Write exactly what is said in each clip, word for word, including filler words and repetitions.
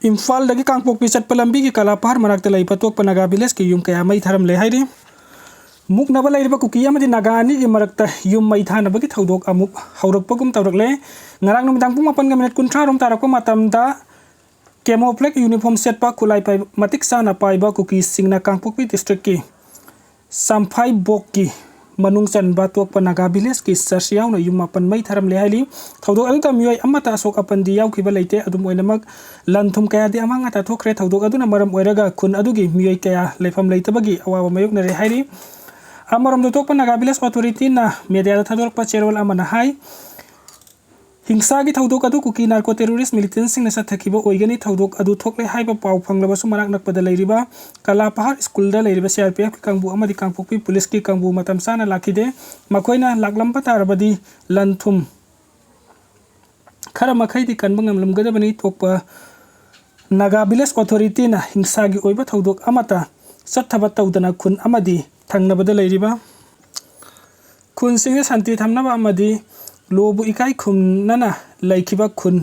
ꯏꯝꯐꯥꯜꯗꯒꯤ ꯀꯥꯡꯄꯣꯛꯄꯤ ꯆꯠꯄ ꯂꯝꯕꯤꯒꯤ ꯀꯂꯥꯄꯍꯥꯔ ꯃꯅꯥꯛꯇ ꯂꯩꯕ ꯇꯣꯛꯄ ꯅꯥꯒꯥ ꯚꯤꯂꯦꯖꯀꯤ ꯌꯨꯝ ꯀꯌꯥ ꯃꯩ ꯊꯥꯔꯝꯂꯦ ꯍꯥꯏꯔꯤ꯫ ꯃꯨꯛꯅꯕ ꯂꯩꯔꯤꯕ ꯀꯨꯀꯤ ꯑꯃꯗꯤ ꯅꯥꯒꯥ ꯑꯅꯤꯒꯤ ꯃꯔꯛꯇ ꯌꯨꯝ ꯃꯩ ꯊꯥꯅꯕꯒꯤ ꯊꯧꯗꯣꯛ ꯑꯃꯨꯛ ꯍꯧꯔꯛꯄꯒꯨꯝ ꯇꯧꯔꯛꯂꯦ꯫ ꯉꯔꯥꯡ ꯅꯨꯃꯤꯗꯥꯡ ꯄꯨꯡ ꯃꯥꯄꯟꯒ ꯃꯤꯅꯤꯠ ꯀꯨꯟꯊ꯭ꯔꯥ ꯔꯣꯝ ꯇꯥꯔꯛꯄ ꯃꯇꯝꯗ camouflage uniform ꯁꯦꯠꯄ, ꯈꯨꯠꯂꯥꯏ ꯄꯥꯏ-, ꯃꯇꯤꯛ ꯆꯥꯅ ꯄꯥꯏꯕ ꯀꯨꯀꯤꯁꯤꯡꯅ ꯀꯥꯡꯄꯣꯛꯄꯤ district ꯀꯤ ꯁꯝꯐꯥꯏꯕꯣꯛꯀꯤ ꯃꯅꯨꯡ ꯆꯟꯕ ꯇꯣꯛꯄ ꯅꯥꯒꯥ ꯚꯤꯂꯦꯖꯀꯤ church ꯌꯥꯎꯅ ꯌꯨꯝ ꯃꯥꯄꯟ ꯃꯩ ꯊꯥꯔꯝꯂꯦ ꯍꯥꯏꯔꯤ꯫ ꯊꯧꯗꯣꯛ ꯑꯗꯨꯗ ꯃꯤꯑꯣꯏ ꯑꯃꯠꯇ ꯑꯁꯣꯛ ꯑꯄꯟꯗꯤ ꯌꯥꯎꯈꯤꯕ ꯂꯩꯇꯦ꯫ ꯑꯗꯨꯝ ꯑꯣꯏꯅꯃꯛ, ꯂꯟ ꯊꯨꯝ ꯀꯌꯥꯗꯤ ꯑꯃꯥꯡ ꯑꯇꯥ ꯊꯣꯛꯈ꯭ꯔꯦ꯫ ꯊꯧꯗꯣꯛ ꯑꯗꯨꯅ ꯃꯔꯝ ꯑꯣꯏꯔꯒ ꯈꯨꯟ ꯑꯗꯨꯒꯤ ꯃꯤꯑꯣꯏ ꯀꯌꯥ ꯂꯩꯐꯝ ꯂꯩꯇꯕꯒꯤ ꯑꯋꯥꯕ ꯃꯥꯌꯣꯛꯅꯔꯦ ꯍꯥꯏꯔꯤ꯫ ꯑꯃꯔꯣꯝꯗ, ꯇꯣꯛꯄ ꯅꯥꯒꯥ ꯚꯤꯂꯦꯖ ꯑꯣꯊꯣꯔꯤꯇꯤꯅ ꯃꯦꯗꯤꯌꯥꯗ ꯊꯥꯗꯣꯔꯛꯄ ꯆꯦꯔꯣꯜ ꯑꯃꯅ ꯍꯥꯏ, ꯍꯤꯡꯁꯥꯒꯤ ꯊꯧꯗꯣꯛ ꯑꯗꯨ ꯀꯨꯀꯤ ꯅꯥꯔꯀꯣ ꯇꯦꯔꯣꯔꯤꯁ ꯃꯤꯂꯤꯇꯦꯟꯁꯤꯡꯅ ꯆꯠꯊꯈꯤꯕ ꯑꯣꯏꯒꯅꯤ꯫ ꯊꯧꯗꯣꯛ ꯑꯗꯨ ꯊꯣꯛꯂꯦ ꯍꯥꯏꯕ ꯄꯥꯎ ꯐꯪꯂꯕꯁꯨ, ꯃꯅꯥꯛ ꯅꯛꯄꯗ ꯂꯩꯔꯤꯕ ꯀꯂꯥ ꯄꯍꯥꯔ ꯁ꯭ꯀꯨꯜꯗ ꯂꯩꯔꯤꯕ C R P F ꯀꯤ ꯀꯥꯡꯕꯨ ꯑꯃꯗꯤ ꯀꯥꯡꯄꯣꯛꯄꯤ ꯄꯨꯂꯤꯁꯀꯤ ꯀꯥꯡꯕꯨ ꯃꯇꯝ ꯆꯥꯅ ꯂꯥꯛꯈꯤꯗꯦ꯫ ꯃꯈꯣꯏꯅ ꯂꯥꯛꯂꯝꯕ ꯇꯥꯔꯕꯗꯤ ꯂꯟ ꯊꯨꯝ ꯈꯔ ꯃꯈꯩꯗꯤ ꯀꯟꯕ ꯉꯝꯂꯝꯒꯗꯕꯅꯤ꯫ ꯊꯣꯛꯄ ꯅꯥꯒꯥ ꯚꯤꯂꯦꯖ ꯑꯣꯊꯣꯔꯤꯇꯤꯅ ꯍꯤꯡꯁꯥꯒꯤ ꯑꯣꯏꯕ ꯊꯧꯗꯣꯛ ꯑꯃꯠꯇ ꯆꯠꯊꯕ ꯇꯧꯗꯅ ꯈꯨꯟ ꯑꯃꯗꯤ ꯊꯪꯅꯕꯗ ꯂꯩꯔꯤꯕ ꯈꯨꯟꯁꯤꯡꯗ ꯁꯥꯟꯇꯤ ꯊꯝꯅꯕ ꯑꯃꯗꯤ ꯂꯣꯕꯨ ꯏꯀꯥꯏ ꯈꯨꯝꯅꯅ ꯂꯩꯈꯤꯕ ꯈꯨꯟ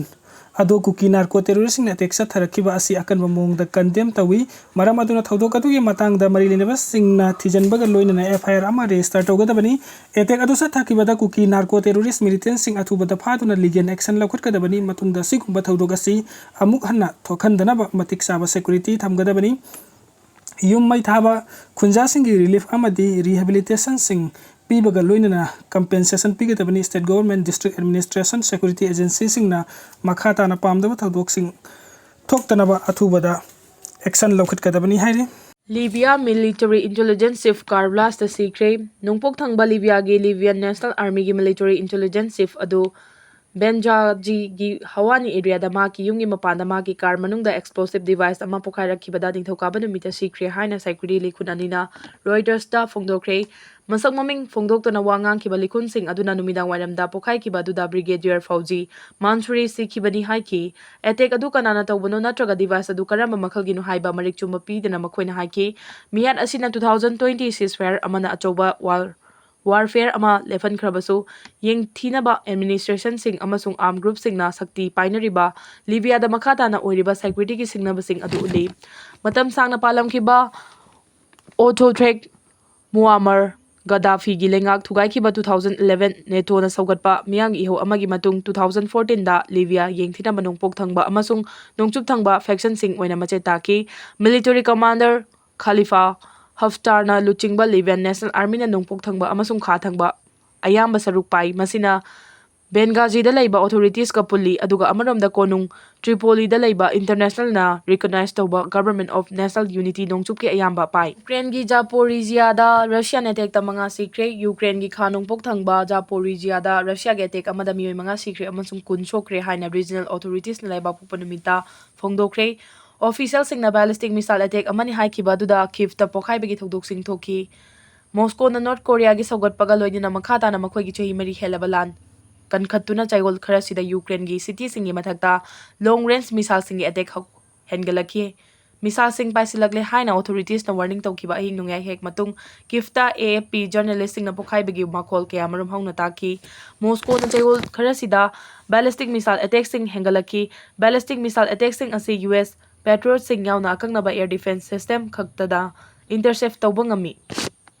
ꯑꯗꯨ ꯀꯨꯀꯤ ꯅꯥꯔꯀꯣ ꯇꯦꯔꯣꯔꯤꯁꯁꯤꯡꯅ ꯑꯦꯇꯦꯛ ꯆꯠꯊꯔꯛꯈꯤꯕ ꯑꯁꯤ ꯑꯀꯟꯕ ꯃꯑꯣꯡꯗ ꯀꯟꯗꯦꯝ ꯇꯧꯏ꯫ ꯃꯔꯝ ꯑꯗꯨꯅ ꯊꯧꯗꯣꯛ ꯑꯗꯨꯒꯤ ꯃꯇꯥꯡꯗ ꯃꯔꯤ ꯂꯩꯅꯕꯁꯤꯡꯅ ꯊꯤꯖꯤꯟꯕꯒ ꯂꯣꯏꯅꯅ F I R ꯑꯃ ꯔꯦꯖꯤꯁꯇꯔ ꯇꯧꯒꯗꯕꯅꯤ꯫ ꯑꯦꯇꯦꯛ ꯑꯗꯨ ꯆꯠꯊꯈꯤꯕꯗ ꯀꯨꯀꯤ ꯅꯥꯔꯀꯣ ꯇꯦꯔꯣꯔꯤꯁ ꯃꯤꯂꯤꯇꯦꯟꯁꯤꯡ ꯑꯊꯨꯕꯗ ꯐꯥꯗꯨꯅ ꯂꯤꯒꯦꯜ ꯑꯦꯛꯁꯟ ꯂꯧꯈꯠꯀꯗꯕꯅꯤ꯫ ꯃꯇꯨꯡꯗ ꯑꯁꯤꯒꯨꯝꯕ ꯊꯧꯗꯣꯛ ꯑꯁꯤ ꯑꯃꯨꯛ ꯍꯟꯅ ꯊꯣꯛꯍꯟꯗꯅꯕ ꯃꯇꯤꯛ ꯆꯥꯕ ꯁꯦꯀ꯭ꯌꯨꯔꯤꯇꯤ ꯊꯝꯒꯗꯕꯅꯤ꯫ ꯌꯨꯝ ꯃꯩ ꯊꯥꯕ ꯈꯨꯟꯖꯥꯁꯤꯡꯒꯤ ꯔꯤꯂꯤꯐ ꯑꯃꯗꯤ ꯔꯤꯍꯦꯕꯤꯂꯤꯇꯦꯁꯟꯁꯤꯡ ꯄꯤꯕꯒ ꯂꯣꯏꯅꯅ ꯀꯝꯄꯦꯟꯁꯦꯁꯟ ꯄꯤꯒꯗꯕꯅꯤ꯫ State government, district administration, security ꯑꯦꯖꯦꯟꯁꯤꯁꯤꯡꯅ ꯃꯈꯥ ꯇꯥꯅ ꯄꯥꯝꯗꯕ ꯊꯧꯗꯣꯛꯁꯤꯡ ꯊꯣꯛꯇꯅꯕ ꯑꯊꯨꯕꯗ ꯑꯦꯛꯁꯟ ꯂꯧꯈꯠꯀꯗꯕꯅꯤ ꯍꯥꯏꯔꯤ꯫ Libya military intelligence chief car blast ꯇ ꯁꯤꯈ꯭ꯔꯦ꯫ ꯅꯣꯡꯄꯣꯛ ꯊꯪꯕ ꯂꯤꯕꯤꯌꯥꯒꯤ Libyan National Army ꯒꯤ military intelligence chief ꯑꯗꯨ ꯕꯦꯟꯖꯥꯖꯤꯒꯤ ꯍꯋꯥꯅꯤ ꯑꯦꯔꯤꯌꯥꯗ ꯃꯍꯥꯛꯀꯤ ꯌꯨꯝꯒꯤ ꯃꯄꯥꯟꯗ ꯃꯍꯥꯛꯀꯤ ꯀꯥꯔ ꯃꯅꯨꯡꯗ explosive device ꯑꯃ ꯄꯣꯈꯥꯏꯔꯛꯈꯤꯕꯗ ꯅꯤꯡꯊꯧꯀꯥꯕ ꯅꯨꯃꯤꯠꯇ ꯁꯤꯈ꯭ꯔꯦ ꯍꯥꯏꯅ ꯁꯦꯀ꯭ꯌꯨꯔꯤꯇꯤ ꯂꯤꯈꯨꯟ ꯑꯅꯤꯅ ꯔꯣꯏꯇꯔꯁꯇ ꯐꯣꯡꯗꯣꯛꯈ꯭ꯔꯦ꯫ ꯃꯁꯛ ꯃꯃꯤꯡ ꯐꯣꯡꯗꯣꯛꯇꯅ ꯋꯥ ꯉꯥꯡꯈꯤꯕ ꯂꯤꯈꯨꯟꯁꯤꯡ ꯑꯗꯨꯅ ꯅꯨꯃꯤꯗꯥꯡ ꯋꯥꯏꯔꯝꯗ ꯄꯣꯈꯥꯏꯈꯤꯕ ꯑꯗꯨꯗ ꯕ꯭ꯔꯤꯒꯦꯗꯤꯌꯔ ꯐꯧꯖꯤ ꯃꯥꯟꯁꯨꯔꯤ ꯁꯤꯈꯤꯕꯅꯤ ꯍꯥꯏꯈꯤ꯫ ꯑꯦꯇꯦꯛ ꯑꯗꯨ ꯀꯅꯥꯅ ꯇꯧꯕꯅꯣ ꯅꯠꯇ꯭ꯔꯒ device ꯑꯗꯨ ꯀꯔꯝꯕ ꯃꯈꯜꯒꯤꯅꯣ ꯍꯥꯏꯕ ꯃꯔꯤꯛ ꯆꯨꯝꯕ ꯄꯤꯗꯅ ꯃꯈꯣꯏꯅ ꯍꯥꯏꯈꯤ꯫ ꯃꯤꯌꯥꯠ ꯑꯁꯤꯅ two thousand twenty ceasefire ꯑꯃꯅ ꯑꯆꯧꯕ war warfare ꯑꯃ ꯂꯦꯞꯍꯟꯈ꯭ꯔꯕꯁꯨ, ꯌꯦꯡꯊꯤꯅꯕ administrationꯁꯤꯡ ꯑꯃꯁꯨꯡ armed groupꯁꯤꯡꯅ ꯁꯛꯇꯤ ꯄꯥꯏꯅꯔꯤꯕ ꯂꯤꯕꯤꯌꯥꯗ ꯃꯈꯥ ꯇꯥꯅ ꯑꯣꯏꯔꯤꯕ securityꯒꯤ ꯁꯤꯡꯅꯕꯁꯤꯡ ꯑꯗꯨ ꯎꯠꯂꯤ꯫ ꯃꯇꯝ ꯁꯥꯡꯅ ꯄꯥꯜꯂꯝꯈꯤꯕ autocrat Muammar Gaddafiꯒꯤ ꯂꯩꯉꯥꯛ ꯊꯨꯒꯥꯏꯈꯤꯕ two thousand eleven NATOꯅ ꯁꯧꯒꯠꯄ ꯃꯤꯌꯥꯝꯒꯤ ꯏꯍꯧ ꯑꯃꯒꯤ ꯃꯇꯨꯡ, two thousand fourteenꯗ ꯂꯤꯕꯤꯌꯥ ꯌꯦꯡꯊꯤꯅꯕ ꯅꯣꯡꯄꯣꯛ ꯊꯪꯕ ꯑꯃꯁꯨꯡ ꯅꯣꯡꯆꯨꯞ ꯊꯪꯕ factionꯁꯤꯡ ꯑꯣꯏꯅ ꯃꯆꯦꯠ ꯇꯥꯈꯤ꯫ Military commander Khalifa Haftarꯅ ꯂꯨꯆꯤꯡꯕ Libyan National Armyꯅ ꯅꯣꯡꯄꯣꯛ ꯊꯪꯕ ꯑꯃꯁꯨꯡ ꯈꯥ ꯊꯪꯕ ꯑꯌꯥꯝꯕ ꯁꯔꯨꯛ ꯄꯥꯏ꯫ ꯃꯁꯤꯅ Benghazida ꯂꯩꯕ authoritiesꯀ ꯄꯨꯜꯂꯤ, ꯑꯗꯨꯒ ꯑꯃꯔꯣꯝꯗ ꯀꯣꯅꯨꯡ Tripoliꯗ ꯂꯩꯕ internationalꯅ recognize ꯇꯧꯕ Government of National Unity ꯅꯣꯡꯆꯨꯞꯀꯤ ꯑꯌꯥꯝꯕ ꯄꯥꯏ꯫ Ukraineꯒꯤ Zaporizhiaꯗ Russian attackꯇ ꯃꯉꯥ ꯁꯤꯈ꯭ꯔꯦ꯫ Ukraineꯒꯤ ꯈꯥ ꯅꯣꯡꯄꯣꯛ ꯊꯪꯕ Zaporizhiaꯗ Russiaꯒꯤ attack ꯑꯃꯗ ꯃꯤꯑꯣꯏ ꯃꯉꯥ ꯁꯤꯈ꯭ꯔꯦ ꯑꯃꯁꯨꯡ ꯀꯨꯟ ꯁꯣꯛꯈ꯭ꯔꯦ ꯍꯥꯏꯅ regional authoritiesꯅ ꯂꯩꯕꯥꯛꯄꯣꯛꯄ ꯅꯨꯃꯤꯠꯇ ꯐꯣꯡꯗꯣꯛꯈ꯭ꯔꯦ꯫ Officialꯁꯤꯡꯅ ballistic missile attack ꯑꯃꯅꯤ ꯍꯥꯏꯈꯤꯕ ꯑꯗꯨꯗ Kyivꯇ ꯄꯣꯈꯥꯏꯕꯒꯤ ꯊꯧꯗꯣꯛꯁꯤꯡ ꯊꯣꯛꯈꯤ꯫ Moscowꯅ North Koreaꯒꯤ ꯁꯧꯒꯠꯄꯒ ꯂꯣꯏꯅꯅ ꯃꯈꯥ ꯇꯥꯅ ꯃꯈꯣꯏꯒꯤ ꯆꯍꯤ ꯃꯔꯤ ꯍꯦꯜꯂꯕ ꯂꯥꯟ ꯀꯟꯈꯠꯇꯨꯅ ꯆꯌꯣꯜ ꯈꯔꯁꯤꯗ Ukraineꯒꯤ cityꯁꯤꯡꯒꯤ ꯃꯊꯛꯇ long range missileꯁꯤꯡꯒꯤ attack ꯍꯧ-, ꯍꯦꯟꯒꯠꯂꯛꯈꯤ꯫ Missileꯁꯤꯡ ꯄꯥꯏꯁꯤꯜꯂꯛꯂꯦ ꯍꯥꯏꯅ authoritiesꯅ warning ꯇꯧꯈꯤꯕ ꯑꯍꯤꯡ ꯅꯣꯡꯌꯥꯏ ꯍꯦꯛ ꯃꯇꯨꯡ, Kyivꯇ AFP journalistꯁꯤꯡꯅ ꯄꯣꯈꯥꯏꯕꯒꯤ ꯃꯈꯣꯜ ꯀꯌꯥꯃꯔꯨꯝ ꯍꯧꯅ ꯇꯥꯈꯤ꯫ Moscowꯅ ꯆꯌꯣꯜ ꯈꯔꯁꯤꯗ ballistic missile attackꯁꯤꯡ ꯍꯦꯟꯒꯠꯂꯛꯈꯤ꯫ Ballistic missile attackꯁꯤꯡ ꯑꯁꯤ US Patriotꯁꯤꯡ ꯌꯥꯎꯅ ꯑꯀꯛꯅꯕ air defense system ꯈꯛꯇꯗ intercept ꯇꯧꯕ ꯉꯝꯃꯤ꯫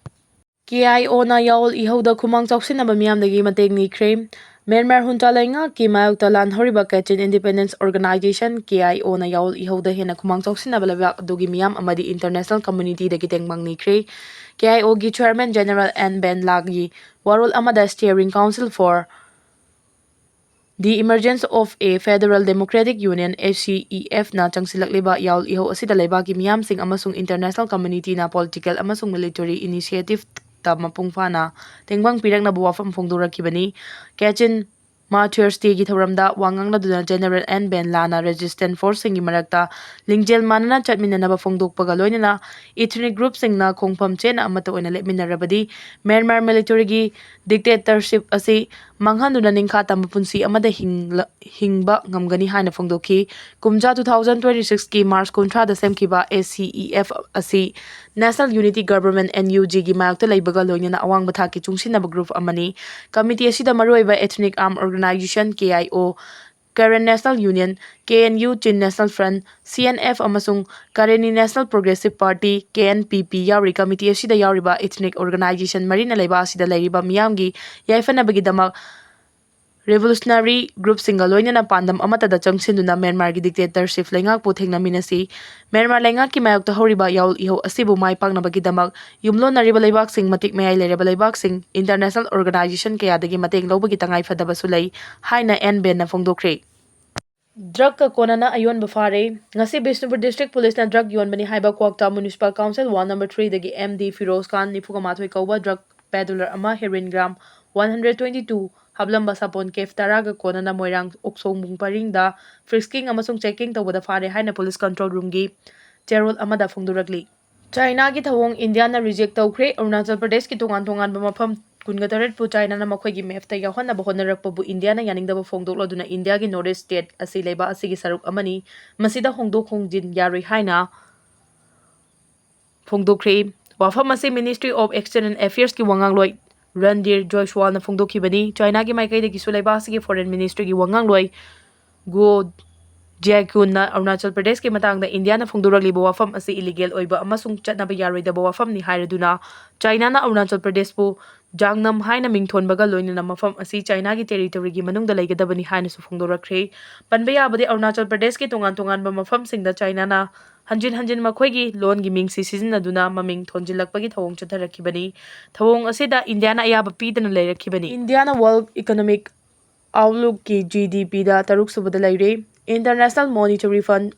KIOꯅ ꯌꯥꯑꯣꯜ ꯏꯍꯧꯗ ꯈꯨꯃꯥꯡ ꯆꯥꯎꯁꯤꯟꯅꯕ ꯃꯤꯌꯥꯝꯗꯒꯤ ꯃꯇꯦꯡ ꯅꯤꯈ꯭ꯔꯦ꯫ ꯃ꯭ꯌꯥꯟꯃꯥꯔ ꯍꯨꯟꯆꯥ ꯂꯩꯉꯥꯛꯀꯤ ꯃꯥꯌꯣꯛꯇ ꯂꯥꯟ ꯍꯧꯔꯤꯕ Kachin Independence Organization, KIOꯅ ꯌꯥꯑꯣꯜ ꯏꯍꯧꯗ ꯍꯦꯟꯅ ꯈꯨꯃꯥꯡ ꯆꯥꯎꯁꯤꯟꯅꯕ ꯂꯩꯕꯥꯛ ꯑꯗꯨꯒꯤ ꯃꯤꯌꯥꯝ ꯑꯃꯗꯤ international communityꯗꯒꯤ ꯇꯦꯡꯕꯥꯡ ꯅꯤꯈ꯭ꯔꯦ꯫ KIOꯒꯤ chairman General N Ben Laꯒꯤ ꯋꯥꯔꯣꯜ ꯑꯃꯗ Steering Council for the Emergence of a Federal Democratic Union, HCEFꯅ ꯆꯪꯁꯤꯜꯂꯛꯂꯤꯕ ꯌꯥꯑꯣꯜ ꯏꯍꯧ ꯑꯁꯤꯗ ꯂꯩꯕꯥꯛꯀꯤ ꯃꯤꯌꯥꯝꯁꯤꯡ ꯑꯃꯁꯨꯡ international communityꯅ political ꯑꯃꯁꯨꯡ military initiativeꯇ ꯃꯄꯨꯡ ꯐꯥꯅ ꯇꯦꯡꯕꯥꯡ ꯄꯤꯔꯛꯅꯕ ꯋꯥꯐꯝ ꯐꯣꯡꯗꯣꯔꯛꯈꯤꯕꯅꯤ꯫ Kachin ꯃꯥ ꯊꯔꯁꯗꯦꯒꯤ ꯊꯧꯔꯝꯗ ꯋꯥ ꯉꯥꯡꯅꯗꯨꯅ ꯖꯦꯅꯔꯦꯜ ꯑꯦꯟ ꯕꯦꯟ ꯂꯥꯅ ꯔꯦꯖꯤꯁꯇꯦꯟ ꯐꯣꯔꯁꯁꯤꯡꯒꯤ ꯃꯔꯛꯇ ꯂꯤꯡꯖꯦꯜ ꯃꯥꯟꯅꯅ ꯆꯠꯃꯤꯟꯅꯅꯕ ꯐꯣꯡꯗꯣꯛꯄꯒ ꯂꯣꯏꯅꯅ ꯏꯊꯅꯤꯛ ꯒ꯭ꯔꯨꯞꯁꯤꯡꯅ ꯈꯣꯡꯐꯝ ꯆꯦꯠꯅ ꯑꯃꯠꯇ ꯑꯣꯏꯅ ꯂꯦꯞꯃꯤꯟꯅꯔꯕꯗꯤ ꯃ꯭ꯌꯥꯟꯃꯥꯔ ꯃꯤꯂꯤꯇꯔꯤꯒꯤ ꯗꯤꯛꯇꯦꯇꯔꯁꯤꯞ ꯑꯁꯤ ꯃꯥꯡꯍꯟꯗꯨꯅ ꯅꯤꯡꯈꯥ ꯇꯝꯕ ꯄꯨꯟꯁꯤ ꯑꯃꯗ ꯍꯤꯡꯂ-, ꯍꯤꯡꯕ ꯉꯝꯒꯅꯤ ꯍꯥꯏꯅ ꯐꯣꯡꯗꯣꯛꯈꯤ꯫ ꯀꯨꯝꯖꯥ two thousand twenty six ꯀꯤ ꯃꯥꯔꯆ ꯀꯨꯟꯊ꯭ꯔꯥꯗ ꯁꯦꯝꯈꯤꯕ A C E F ꯑꯁꯤ National Unity Government, N U G ꯒꯤ ꯃꯥꯌꯣꯛꯇ ꯂꯩꯕꯒ ꯂꯣꯏꯅꯅ ꯑꯋꯥꯡꯕ ꯊꯥꯛꯀꯤ ꯆꯨꯡꯁꯤꯟꯅꯕ ꯒ꯭ꯔꯨꯞ ꯑꯃꯅꯤ꯫ ꯀꯃꯤꯇꯤ ꯑꯁꯤꯗ ꯃꯔꯨꯑꯣꯏꯕ ethnic arm organization, K I O, Karen National Union, K N U, Chin National Front, C N F, ꯑꯃꯁꯨꯡ Karenni National Progressive Party, K N P P, ꯌꯥꯎꯔꯤ꯫ ꯀꯃꯤꯇꯤ ꯑꯁꯤꯗ ꯌꯥꯎꯔꯤꯕ ethnic organization ꯃꯔꯤꯅ ꯂꯩꯕꯥꯛ ꯑꯁꯤꯗ ꯂꯩꯔꯤꯕ ꯃꯤꯌꯥꯝꯒꯤ ꯌꯥꯏꯐꯅꯕꯒꯤꯗꯃꯛ revolutionary ꯒ꯭ꯔꯨꯞꯁꯤꯡꯒ ꯂꯣꯏꯅꯅ ꯄꯥꯟꯗꯝ ꯑꯃꯠꯇꯗ ꯆꯪꯁꯤꯟꯗꯨꯅ ꯃ꯭ꯌꯥꯟꯃꯥꯔꯒꯤ ꯗꯤꯛꯇꯦꯇꯔꯁꯤꯞ ꯂꯩꯉꯥꯛꯄꯨ ꯊꯦꯡꯅꯃꯤꯟꯅꯁꯤ꯫ ꯃ꯭ꯌꯥꯟꯃꯥꯔ ꯂꯩꯉꯥꯛꯀꯤ ꯃꯥꯌꯣꯛꯇ ꯍꯧꯔꯤꯕ ꯌꯥꯑꯣꯜ ꯏꯍꯧ ꯑꯁꯤꯕꯨ ꯃꯥꯏ ꯄꯥꯛꯅꯕꯒꯤꯗꯃꯛ ꯌꯨꯝꯂꯣꯟꯅꯔꯤꯕ ꯂꯩꯕꯥꯛꯁꯤꯡ, ꯃꯇꯤꯛ ꯃꯌꯥꯏ ꯂꯩꯔꯕ ꯂꯩꯕꯥꯛꯁꯤꯡ, international organization ꯀꯌꯥꯗꯒꯤ ꯃꯇꯦꯡ ꯂꯧꯕꯒꯤ ꯇꯉꯥꯏꯐꯗꯕꯁꯨ ꯂꯩ ꯍꯥꯏꯅ ꯑꯦꯟ ꯕꯦꯟꯅ ꯐꯣꯡꯗꯣꯛꯈ꯭ꯔꯦ꯫ ꯗ꯭ꯔꯒꯀ ꯀꯣꯟꯅꯅ ꯑꯌꯣꯟꯕ ꯐꯥꯔꯦ꯫ ꯉꯁꯤ ꯕꯤꯁꯅꯨꯄꯨꯔ ꯗꯤꯁꯇ꯭ꯔꯤꯛ ꯄꯨꯂꯤꯁꯅ ꯗ꯭ꯔꯒ ꯌꯣꯟꯕꯅꯤ ꯍꯥꯏꯕ Kwakta municipal council ward number ꯊ꯭ꯔꯤꯗꯒꯤ ꯑꯦꯝ ꯗꯤ ꯐꯤꯔꯣꯖ ꯈꯥꯟ, ꯅꯤꯐꯨꯒ ꯃꯥꯊꯣꯏ ꯀꯧꯕ ꯗ꯭ꯔꯒ ꯄꯦꯗꯂꯔ ꯑꯃ heroin gram one hundred twenty two ꯍꯥꯞꯂꯝꯕ ꯁꯥꯄꯣꯟ ꯀꯦꯐ ꯇꯔꯥꯒ ꯀꯣꯟꯅꯅ ꯃꯣꯏꯔꯥꯡ ꯑꯣꯛꯁꯣꯡꯕꯨꯡ ꯄꯔꯤꯡꯗ ꯐ꯭ꯔꯤꯁꯀꯤꯡ ꯑꯃꯁꯨꯡ ꯆꯦꯛꯀꯤꯡ ꯇꯧꯕꯗ ꯐꯥꯔꯦ ꯍꯥꯏꯅ ꯄꯨꯂꯤꯁ ꯀꯟꯇ꯭ꯔꯣꯜ ꯔꯨꯝꯒꯤ ꯆꯦꯔꯣꯜ ꯑꯃꯗ ꯐꯣꯡꯗꯣꯔꯛꯂꯤ꯫ ꯆꯥꯏꯅꯥꯒꯤ ꯊꯧꯑꯣꯡ ꯏꯟꯗꯤꯌꯥꯅ ꯔꯤꯖꯦꯛ ꯇꯧꯈ꯭ꯔꯦ꯫ ꯑꯔꯨꯅꯥꯆꯜ ꯄ꯭ꯔꯗꯦꯁꯀꯤ ꯇꯣꯉꯥꯟ ꯇꯣꯉꯥꯟꯕ ꯃꯐꯝ ꯀꯨꯟꯒ ꯇꯔꯦꯠꯄꯨ ꯆꯥꯏꯅꯥꯅ ꯃꯈꯣꯏꯒꯤ ꯃꯦꯞꯇ ꯌꯥꯎꯍꯟꯅꯕ ꯍꯣꯠꯅꯔꯛꯄꯕꯨ ꯏꯟꯗꯤꯌꯥꯅ ꯌꯥꯅꯤꯡꯗꯕ ꯐꯣꯡꯗꯣꯛꯂꯗꯨꯅ ꯏꯟꯗꯤꯌꯥꯒꯤ ꯅꯣꯔꯠ ꯏꯁ ꯁ꯭ꯇꯦꯠ ꯑꯁꯤ ꯂꯩꯕꯥꯛ ꯑꯁꯤꯒꯤ ꯁꯔꯨꯛ ꯑꯃꯅꯤ, ꯃꯁꯤꯗ ꯍꯣꯡꯗꯣꯛ ꯍꯣꯡꯖꯤꯟ ꯌꯥꯔꯣꯏ ꯍꯥꯏꯅ ꯐꯣꯡꯗꯣꯛꯈ꯭ꯔꯦ꯫ ꯋꯥꯐꯝ ꯑꯁꯤ Ministry of External Affairs ꯀꯤ ꯋꯥꯉꯥꯡꯂꯣꯏ ꯔꯟꯙꯤꯔ ꯖꯣꯏꯁ꯭ꯋꯥꯜꯅ ꯐꯣꯡꯗꯣꯛꯈꯤꯕꯅꯤ꯫ ꯆꯥꯏꯅꯥꯒꯤ ꯃꯥꯏꯀꯩꯗꯒꯤꯁꯨ ꯂꯩꯕꯥꯛ ꯑꯁꯤꯒꯤ ꯐꯣꯔꯦꯟ ꯃꯤꯅꯤꯁꯇ꯭ꯔꯤꯒꯤ ꯋꯥꯉꯥꯡꯂꯣꯏ ꯒꯣ ꯖ꯭ꯌꯥꯀ꯭ꯌꯨꯟꯅ ꯑꯔꯨꯅꯥꯆꯜ ꯄ꯭ꯔꯗꯦꯁꯀꯤ ꯃꯇꯥꯡꯗ ꯏꯟꯗꯤꯌꯥꯅ ꯐꯣꯡꯗꯣꯔꯛꯂꯤꯕ ꯋꯥꯐꯝ ꯑꯁꯤ ꯏꯂꯤꯒꯦꯜ ꯑꯣꯏꯕ ꯑꯃꯁꯨꯡ ꯆꯠꯅꯕ ꯌꯥꯔꯣꯏꯗꯕ ꯋꯥꯐꯝꯅꯤ ꯍꯥꯏꯔꯗꯨꯅ ꯆꯥꯏꯅꯥꯅ ꯑꯔꯨꯅꯥꯆꯜ ꯄ꯭ꯔꯗꯦꯁꯄꯨ ꯖꯥꯡꯅꯝ ꯍꯥꯏꯅ ꯃꯤꯡꯊꯣꯟꯕꯒ ꯂꯣꯏꯅꯅ ꯃꯐꯝ ꯑꯁꯤ ꯆꯥꯏꯅꯥꯒꯤ ꯇꯦꯔꯤꯇꯣꯔꯤꯒꯤ ꯃꯅꯨꯡꯗ ꯂꯩꯒꯗꯕꯅꯤ ꯍꯥꯏꯅꯁꯨ ꯐꯣꯡꯗꯣꯔꯛꯈ꯭ꯔꯦ꯫ ꯄꯟꯕ ꯌꯥꯕꯗꯤ ꯑꯔꯨꯅꯥꯆꯜ ꯄ꯭ꯔꯗꯦꯁꯀꯤ ꯇꯣꯉꯥꯟ ꯇꯣꯉꯥꯟꯕ ꯃꯐꯝꯁꯤꯡꯗ ꯆꯥꯏꯅꯥꯅ ꯍꯟꯖꯤꯟ ꯍꯟꯖꯤꯟ ꯃꯈꯣꯏꯒꯤ ꯂꯣꯟꯒꯤ ꯃꯤꯡꯁꯤ ꯁꯤꯖꯤꯟꯅꯗꯨꯅ ꯃꯃꯤꯡ ꯊꯣꯟꯖꯤꯜꯂꯛꯄꯒꯤ ꯊꯧꯑꯣꯡ ꯆꯠꯊꯔꯛꯈꯤꯕꯅꯤ꯫ ꯊꯧꯑꯣꯡ ꯑꯁꯤꯗ ꯏꯟꯗꯤꯌꯥꯅ ꯑꯌꯥꯕ ꯄꯤꯗꯅ ꯂꯩꯔꯛꯈꯤꯕꯅꯤ꯫ ꯏꯟꯗꯤꯌꯥꯅ World Economic Outlook ꯀꯤ G D P ꯗ ꯇꯔꯨꯛ ꯁꯨꯕꯗ ꯂꯩꯔꯦ꯫ International Monetary Fund,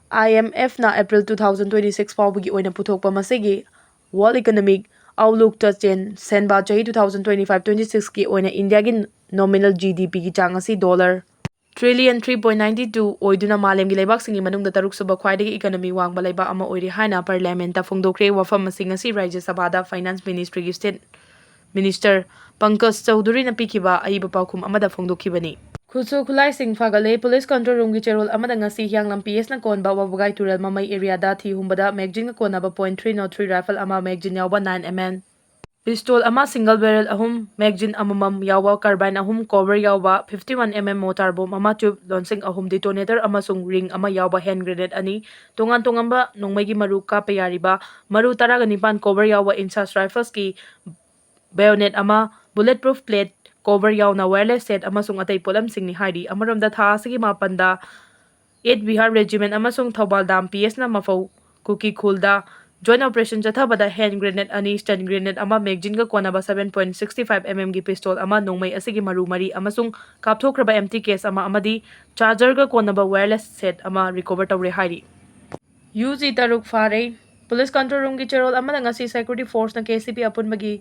I M F ꯅ April two thousand twenty six ꯐꯥꯎꯕꯒꯤ ꯑꯣꯏꯅ ꯄꯨꯊꯣꯛꯄ ꯃꯁꯤꯒꯤ World Economic ꯑꯥꯎꯠꯂꯨꯛꯇ ꯆꯦꯟ ꯁꯦꯟꯕ ꯆꯍꯤ two thousand twenty five twenty six ꯀꯤ ꯑꯣꯏꯅ ꯏꯟꯗꯤꯌꯥꯒꯤ ꯅꯣꯃꯤꯅꯦꯜ ꯖꯤ ꯗꯤ ꯄꯤꯒꯤ ꯆꯥꯡ ꯑꯁꯤ dollar trillion three point ninety two ꯑꯣꯏꯗꯨꯅ ꯃꯥꯂꯦꯝꯒꯤ ꯂꯩꯕꯥꯛꯁꯤꯡꯒꯤ ꯃꯅꯨꯡꯗ ꯇꯔꯨꯛꯁꯨꯕ ꯈ꯭ꯋꯥꯏꯗꯒꯤ ꯏꯀꯅꯃꯤ ꯋꯥꯡꯕ ꯂꯩꯕꯥꯛ ꯑꯃ ꯑꯣꯏꯔꯤ ꯍꯥꯏꯅ ꯄꯥꯔꯂꯤꯌꯥꯃꯦꯟꯠꯇ ꯐꯣꯡꯗꯣꯛꯈ꯭ꯔꯦ꯫ ꯋꯥꯐꯝ ꯑꯁꯤ ꯉꯁꯤ ꯔꯥꯖ꯭ꯌ ꯁꯚꯥꯗ ꯐꯥꯏꯅꯥꯟꯁ ꯃꯤꯅꯤꯁꯇ꯭ꯔꯤꯒꯤ ꯁ꯭ꯇꯦꯠ ꯃꯤꯅꯤꯁꯇꯔ ꯄꯪꯀꯖ ꯆꯧꯙꯨꯔꯤꯅ ꯄꯤꯈꯤꯕ ꯑꯏꯕ ꯄꯥꯎꯈꯨꯝ ꯑꯃꯗ ꯐꯣꯡꯗꯣꯛꯈꯤꯕꯅꯤ꯫ ꯈꯨꯠꯁꯨ ꯈꯨꯠꯂꯥꯏꯁꯤꯡ ꯐꯒꯠꯂꯦ꯫ ꯄꯨꯂꯤꯁ ꯀꯟꯇ꯭ꯔꯣꯜ ꯔꯨꯝꯒꯤ ꯆꯦꯔꯣꯜ ꯑꯃꯗ ꯉꯁꯤ ꯍꯤꯌꯥꯡꯂꯝ ꯄꯤ ꯑꯦꯁꯅ ꯀꯣꯟꯕ ꯋꯥꯕꯒꯥꯏ ꯇꯨꯔꯦꯜ ꯃꯃꯩ ꯑꯦꯔꯤꯌꯥꯗ ꯊꯤ ꯍꯨꯝꯕꯗ ꯃꯦꯒꯖꯤꯟꯒ ꯀꯣꯟꯅꯕ point three not three rifle ꯑꯃ, ꯃꯦꯒꯖꯤꯟ ꯌꯥꯎꯕ ꯅꯥꯏꯟ ꯑꯦꯝ ꯑꯦꯝ ꯄꯤꯁꯇꯣꯜ ꯑꯃ, ꯁꯤꯡꯒꯜ ꯕꯦꯔꯦꯜ ꯑꯍꯨꯝ, ꯃꯦꯒꯖꯤꯟ ꯑꯃꯃꯝ ꯌꯥꯎꯕ ꯀꯥꯔꯕꯥꯏꯟ ꯑꯍꯨꯝ, ꯀꯣꯕꯔ ꯌꯥꯎꯕ fifty one M M mortar bomb ꯑꯃ, ꯇ꯭ꯌꯨꯕ ꯂꯣꯟꯁꯤꯡ ꯑꯍꯨꯝ, ꯗꯤꯇꯣꯅꯦꯇꯔ ꯑꯃꯁꯨꯡ ꯔꯤꯡ ꯑꯃ ꯌꯥꯎꯕ ꯍꯦꯟ ꯒ꯭ꯔꯦꯅꯦꯗ ꯑꯅꯤ, ꯇꯣꯉꯥꯟ ꯇꯣꯉꯥꯟꯕ ꯅꯣꯡꯃꯩꯒꯤ ꯃꯔꯨ ꯀꯥꯞꯄ ꯌꯥꯔꯤꯕ ꯃꯔꯨ ꯇꯔꯥꯒ ꯅꯤꯄꯥꯟ, ꯀꯣꯕꯔ ꯌꯥꯎꯕ ꯏꯟꯁꯥꯁ ꯔꯥꯏꯐꯜꯁꯀꯤ ꯕꯦꯌꯣꯅꯦꯠ ꯑꯃ, ꯕꯨꯂꯦꯠ ꯄ꯭ꯔꯨꯐ ꯄ꯭ꯂꯦꯠ, ꯀꯣꯕꯔ ꯌꯥꯎꯅ ꯋꯥꯌꯔꯂꯦꯁ ꯁꯦꯠ ꯑꯃꯁꯨꯡ ꯑꯇꯩ ꯄꯣꯠꯂꯝꯁꯤꯡꯅꯤ ꯍꯥꯏꯔꯤ꯫ ꯑꯃꯔꯣꯝꯗ, ꯊꯥ ꯑꯁꯤꯒꯤ ꯃꯥꯄꯟꯗ ꯑꯦꯠ ꯕꯤꯍꯥꯔ ꯔꯦꯖꯤꯃꯦꯟ ꯑꯃꯁꯨꯡ ꯊꯧꯕꯥꯜ ꯗꯥꯝ ꯄꯤ ꯑꯦꯁꯅ ꯃꯐꯧ ꯀꯨꯀꯤ ꯈꯨꯜꯗ ꯖꯣꯏꯟ ꯑꯣꯄꯔꯦꯁꯟ ꯆꯠꯊꯕꯗ ꯍꯦꯟ ꯒ꯭ꯔꯦꯅꯦꯗ ꯑꯅꯤ, ꯁ꯭ꯇꯟ ꯒ꯭ꯔꯦꯅꯦꯗ ꯑꯃ, ꯃꯦꯒꯖꯤꯟꯒ ꯀꯣꯟꯅꯕ seven point six five mm ꯒꯤ ꯄꯤꯁꯇꯣꯜ ꯑꯃ, ꯅꯣꯡꯃꯩ ꯑꯁꯤꯒꯤ ꯃꯔꯨ ꯃꯔꯤ ꯑꯃꯁꯨꯡ ꯀꯥꯞꯊꯣꯛꯈ꯭ꯔꯕ ꯑꯦꯝꯇꯤ ꯀꯦꯁ ꯑꯃ ꯑꯃꯗꯤ ꯆꯥꯔꯖꯔꯒ ꯀꯣꯟꯅꯕ ꯋꯥꯌꯔꯂꯦꯁ ꯁꯦꯠ ꯑꯃ ꯔꯤꯀꯣꯚꯔ ꯇꯧꯔꯦ ꯍꯥꯏꯔꯤ꯫ ꯌꯨ ꯖꯤ ꯇꯔꯨꯛ ꯐꯥꯔꯦ꯫ ꯄꯨꯂꯤꯁ ꯀꯟꯇ꯭ꯔꯣꯜ ꯔꯨꯝꯒꯤ ꯆꯦꯔꯣꯜ ꯑꯃꯅ ꯉꯁꯤ ꯁꯦꯀ꯭ꯌꯨꯔꯤꯇꯤ ꯐꯣꯔꯁꯅ ꯀꯦ ꯁꯤ ꯄꯤ ꯑꯄꯨꯟꯕꯒꯤ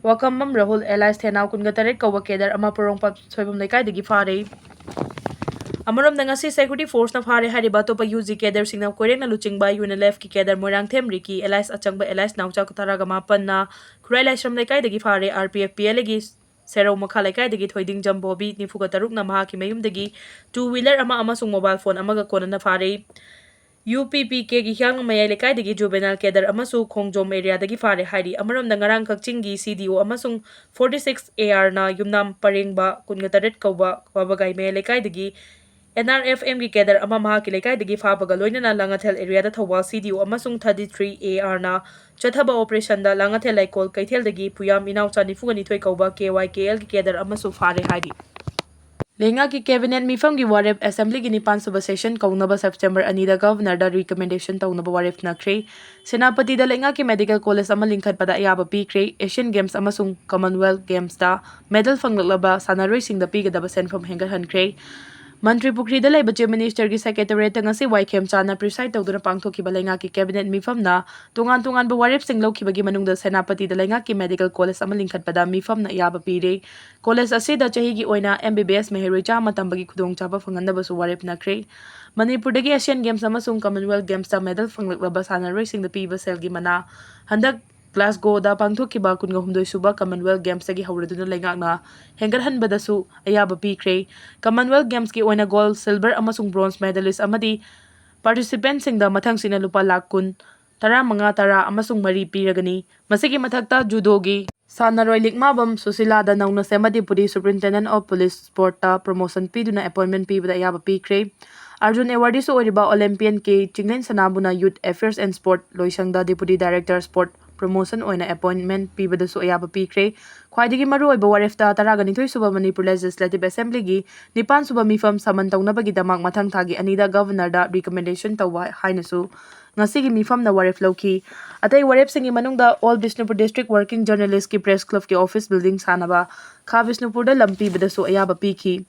ꯋꯥꯀꯝꯕꯝ ꯔꯥꯍꯨꯜ ꯑꯦꯂꯥꯏꯁ ꯊꯦꯅꯥꯎ ꯀꯨꯟꯒ ꯇꯔꯦꯠ ꯀꯧꯕ ꯀꯦꯗꯔ ꯑꯃ ꯄꯣꯔꯣꯝꯄꯥꯠ ꯁꯣꯏꯕꯝ ꯂꯩꯀꯥꯏꯗꯒꯤ ꯐꯥꯔꯦ꯫ ꯑꯃꯔꯣꯝꯗ, ꯉꯁꯤ ꯁꯦꯀ꯭ꯌꯨꯔꯤꯇꯤ ꯐꯣꯔꯁꯅ ꯐꯥꯔꯦ ꯍꯥꯏꯔꯤꯕ ꯑꯇꯣꯞꯄ ꯌꯨ ꯖꯤ ꯀꯦꯗꯔꯁꯤꯡꯅ ꯀꯣꯏꯔꯦꯡꯅ ꯂꯨꯆꯤꯡꯕ ꯌꯨꯅꯤꯂꯦꯐꯀꯤ ꯀꯦꯗꯔ ꯃꯣꯏꯔꯥꯡꯊꯦꯝ ꯔꯤꯀꯤ ꯑꯦꯂꯥꯏꯁ ꯑꯆꯪꯕ ꯑꯦꯂꯥꯏꯁ ꯅꯥꯎꯆꯥ ꯇꯔꯥꯒ ꯃꯥꯄꯟꯅ ꯈꯨꯔꯥꯏ ꯂꯥꯏꯁ꯭ꯔꯝ ꯂꯩꯀꯥꯏꯗꯒꯤ ꯐꯥꯔꯦ꯫ R P F P L ꯑꯦꯒꯤ ꯁꯦꯔꯧ ꯃꯈꯥ ꯂꯩꯀꯥꯏꯗꯒꯤ ꯊꯣꯏꯗꯤꯡꯖꯝ ꯕꯣꯕꯤ ꯅꯤꯐꯨꯒ ꯇꯔꯨꯛꯅ ꯃꯍꯥꯛꯀꯤ ꯃꯌꯨꯝꯗꯒꯤ ꯇꯨ ꯋꯤꯂꯔ ꯑꯃ ꯑꯃꯁꯨꯡ ꯃꯣꯕꯥꯏꯜ ꯐꯣꯟ ꯑꯃꯒ ꯀꯣꯟꯅꯅ ꯐꯥꯔꯦ꯫ ꯌꯨ ꯄꯤ ꯄꯤ ꯀꯦꯒꯤ ꯍꯤꯌꯥꯡ ꯃꯌꯥꯏ ꯂꯩꯀꯥꯏꯗꯒꯤ ꯖꯨꯕꯦꯅꯥꯏꯜ ꯀꯦꯗꯔ ꯑꯃꯁꯨ ꯈꯣꯡꯖꯣꯝ ꯑꯦꯔꯤꯌꯥꯗꯒꯤ ꯐꯥꯔꯦ ꯍꯥꯏꯔꯤ꯫ ꯑꯃꯔꯣꯝꯗ, ꯉꯔꯥꯡ ꯀꯛꯆꯤꯡꯒꯤ ꯁꯤ ꯗꯤ ꯑꯣ ꯑꯃꯁꯨꯡ ꯐꯣꯔꯇꯤ ꯁꯤꯛꯁ ꯑꯦ ꯑꯥꯔꯅ ꯌꯨꯝꯅꯥꯝ ꯄꯔꯦꯡꯕ ꯀꯨꯟꯒ ꯇꯔꯦꯠ ꯀꯧꯕ ꯋꯥꯕꯒꯥꯏ ꯃꯌꯥꯏ ꯂꯩꯀꯥꯏꯗꯒꯤ ꯑꯦꯟ ꯑꯥꯔ ꯑꯦꯐ ꯑꯦꯝꯒꯤ ꯀꯦꯗꯔ ꯑꯃ ꯃꯍꯥꯛꯀꯤ ꯂꯩꯀꯥꯏꯗꯒꯤ ꯐꯥꯕꯒ ꯂꯣꯏꯅꯅ ꯂꯥꯡꯉꯊꯦꯜ ꯑꯦꯔꯤꯌꯥꯗ ꯊꯧꯕꯥꯜ ꯁꯤ ꯗꯤ ꯑꯣ ꯑꯃꯁꯨꯡ ꯊꯥꯔꯇꯤ ꯊ꯭ꯔꯤ ꯑꯦ ꯑꯥꯔꯅ ꯆꯠꯊꯕ ꯑꯣꯄꯔꯦꯁꯟꯗ ꯂꯥꯡꯉꯊꯦꯜ ꯂꯩꯀꯣꯜ ꯀꯩꯊꯦꯜꯗꯒꯤ ꯄꯨꯌꯥꯝ ꯏꯅꯥꯎꯆꯥ ꯅꯤꯐꯨꯒ ꯅꯤꯊꯣꯏ ꯀꯧꯕ ꯀꯦ ꯋꯥꯏ ꯀꯦ ꯑꯦꯜꯒꯤ ꯀꯦꯗꯔ ꯑꯃꯁꯨ ꯐꯥꯔꯦ ꯍꯥꯏꯔꯤ꯫ ꯂꯩꯉꯥꯛꯀꯤ ꯀꯦꯕꯤꯅꯦꯠ ꯃꯤꯐꯝꯒꯤ ꯋꯥꯔꯦꯞ ꯑꯦꯁꯦꯝꯕ꯭ꯂꯤꯒꯤ ꯅꯤꯄꯥꯟ ꯁꯨꯕ ꯁꯦꯁꯟ ꯀꯧꯅꯕ ꯁꯦꯞꯇꯦꯝꯕꯔ ꯑꯅꯤꯗ ꯒꯚꯔꯅꯔꯗ ꯔꯤꯀꯃꯦꯟꯗꯦꯁꯟ ꯇꯧꯅꯕ ꯋꯥꯔꯦꯞꯅꯈ꯭ꯔꯦ꯫ ꯁꯦꯅꯥꯄꯇꯤꯗ ꯂꯩꯉꯥꯛꯀꯤ ꯃꯦꯗꯤꯀꯦꯜ ꯀꯣꯂꯦꯖ ꯑꯃ ꯂꯤꯡꯈꯠꯄꯗ ꯑꯌꯥꯕ ꯄꯤꯈ꯭ꯔꯦ꯫ ꯑꯦꯁꯤꯌꯟ ꯒꯦꯝꯁ ꯑꯃꯁꯨꯡ ꯀꯃꯟꯋꯦꯜꯊ ꯒꯦꯝꯁꯇ ꯃꯦꯗꯜ ꯐꯪꯂꯛꯂꯕ ꯁꯥꯟꯅꯔꯣꯏꯁꯤꯡꯗ ꯄꯤꯒꯗꯕ ꯁꯦꯟꯐꯝ ꯍꯦꯟꯒꯠꯍꯟꯈ꯭ꯔꯦ꯫ ꯃꯟꯇ꯭ꯔꯤ ꯄꯨꯈ꯭ꯔꯤꯗ ꯂꯩꯕ Chief Ministerꯒꯤ Secretariatꯇ ꯉꯁꯤ ꯋꯥꯏꯈꯦꯝ ꯆꯥꯅ preside ꯇꯧꯗꯨꯅ ꯄꯥꯡꯊꯣꯛꯈꯤꯕ ꯂꯩꯉꯥꯛꯀꯤ cabinet ꯃꯤꯐꯝꯅ ꯇꯣꯉꯥꯟ ꯇꯣꯉꯥꯟꯕ ꯋꯥꯔꯦꯞꯁꯤꯡ ꯂꯧꯈꯤꯕꯒꯤ ꯃꯅꯨꯡꯗ ꯁꯦꯅꯥꯄꯇꯤꯗ ꯂꯩꯉꯥꯛꯀꯤ medical college ꯑꯃ ꯂꯤꯡꯈꯠꯄꯗ ꯃꯤꯐꯝꯅ ꯑꯌꯥꯕ ꯄꯤꯔꯦ꯫ College ꯑꯁꯤꯗ ꯆꯍꯤꯒꯤ ꯑꯣꯏꯅ M B B S ꯃꯍꯩꯔꯣꯏ ꯆꯥꯝꯃ ꯇꯝꯕꯒꯤ ꯈꯨꯗꯣꯡꯆꯥꯕ ꯐꯪꯍꯟꯅꯕꯁꯨ ꯋꯥꯔꯦꯞꯅꯈ꯭ꯔꯦ꯫ ꯃꯅꯤꯄꯨꯔꯗꯒꯤ Asian Games ꯑꯃꯁꯨꯡ Commonwealth Gamesꯇ medal ꯐꯪꯂꯛꯂꯕ ꯁꯥꯟꯅꯔꯣꯏꯁꯤꯡꯗ ꯄꯤꯕ ꯁꯦꯜꯒꯤ ꯃꯅꯥ ꯍꯟꯗꯛ Glasgowꯗ ꯄꯥꯡꯊꯣꯛꯈꯤꯕ ꯀꯨꯟꯒ ꯍꯨꯝꯗꯣꯏ ꯁꯨꯕ Commonwealth Gamesꯇꯒꯤ ꯍꯧꯔꯗꯨꯅ ꯂꯩꯉꯥꯛꯅ ꯍꯦꯟꯒꯠꯍꯟꯕꯗꯁꯨ ꯑꯌꯥꯕ ꯄꯤꯈ꯭ꯔꯦ꯫ Commonwealth Gamesꯀꯤ ꯑꯣꯏꯅ gold, silver ꯑꯃꯁꯨꯡ bronze medalist ꯑꯃꯗꯤ participantꯁꯤꯡꯗ ꯃꯊꯪꯁꯤꯠꯅ ꯂꯨꯄꯥ ꯂꯥꯈ ꯀꯨꯟ, ꯇꯔꯥꯃꯉꯥ, ꯇꯔꯥ ꯑꯃꯁꯨꯡ ꯃꯔꯤ ꯄꯤꯔꯒꯅꯤ꯫ ꯃꯁꯤꯒꯤ ꯃꯊꯛꯇ judoꯒꯤ ꯁꯥꯟꯅꯔꯣꯏ ꯂꯤꯛꯃꯥꯕꯝ ꯁꯨꯁꯤꯂꯥꯗ ꯅꯧꯅ ꯁꯦꯝꯕ Deputy Superintendent of Police Sportꯇ promotion ꯄꯤꯗꯨꯅ appointment ꯄꯤꯕꯗ ꯑꯌꯥꯕ ꯄꯤꯈ꯭ꯔꯦ꯫ ꯑꯥꯔꯖꯨꯟ awardꯁꯨ ꯑꯣꯏꯔꯤꯕ Olympian K Chinglen ꯁꯅꯥꯕꯨꯅ Youth Affairs and Sport ꯂꯣꯏꯁꯪꯗ Deputy Director Sport promotion ꯑꯣꯏꯅ appointment ꯄꯤꯕꯗꯁꯨ ꯑꯌꯥꯕ ꯄꯤꯈ꯭ꯔꯦ꯫ ꯈ꯭ꯋꯥꯏꯗꯒꯤ ꯃꯔꯨꯑꯣꯏꯕ ꯋꯥꯔꯦꯞꯇ ꯇꯔꯥꯒ ꯅꯤꯊꯣꯏ ꯁꯨꯕ Manipur Legislative Assemblyꯒꯤ ꯅꯤꯄꯥꯟ ꯁꯨꯕ ꯃꯤꯐꯝ summon ꯇꯧꯅꯕꯒꯤꯗꯃꯛ ꯃꯊꯪ ꯊꯥꯒꯤ ꯑꯅꯤꯗ Governorꯗ recommendation ꯇꯧꯕ ꯍꯥꯏꯅꯁꯨ ꯉꯁꯤꯒꯤ ꯃꯤꯐꯝꯅ ꯋꯥꯔꯦꯞ ꯂꯧꯈꯤ꯫ ꯑꯇꯩ ꯋꯥꯔꯦꯞꯁꯤꯡꯒꯤ ꯃꯅꯨꯡꯗ All Bishnupur District Working Journalistꯀꯤ Press Clubꯀꯤ office building ꯁꯥꯅꯕ ꯈꯥ ꯕꯤꯁꯅꯨꯄꯨꯔꯗ ꯂꯝ ꯄꯤꯕꯗꯁꯨ ꯑꯌꯥꯕ ꯄꯤꯈꯤ꯫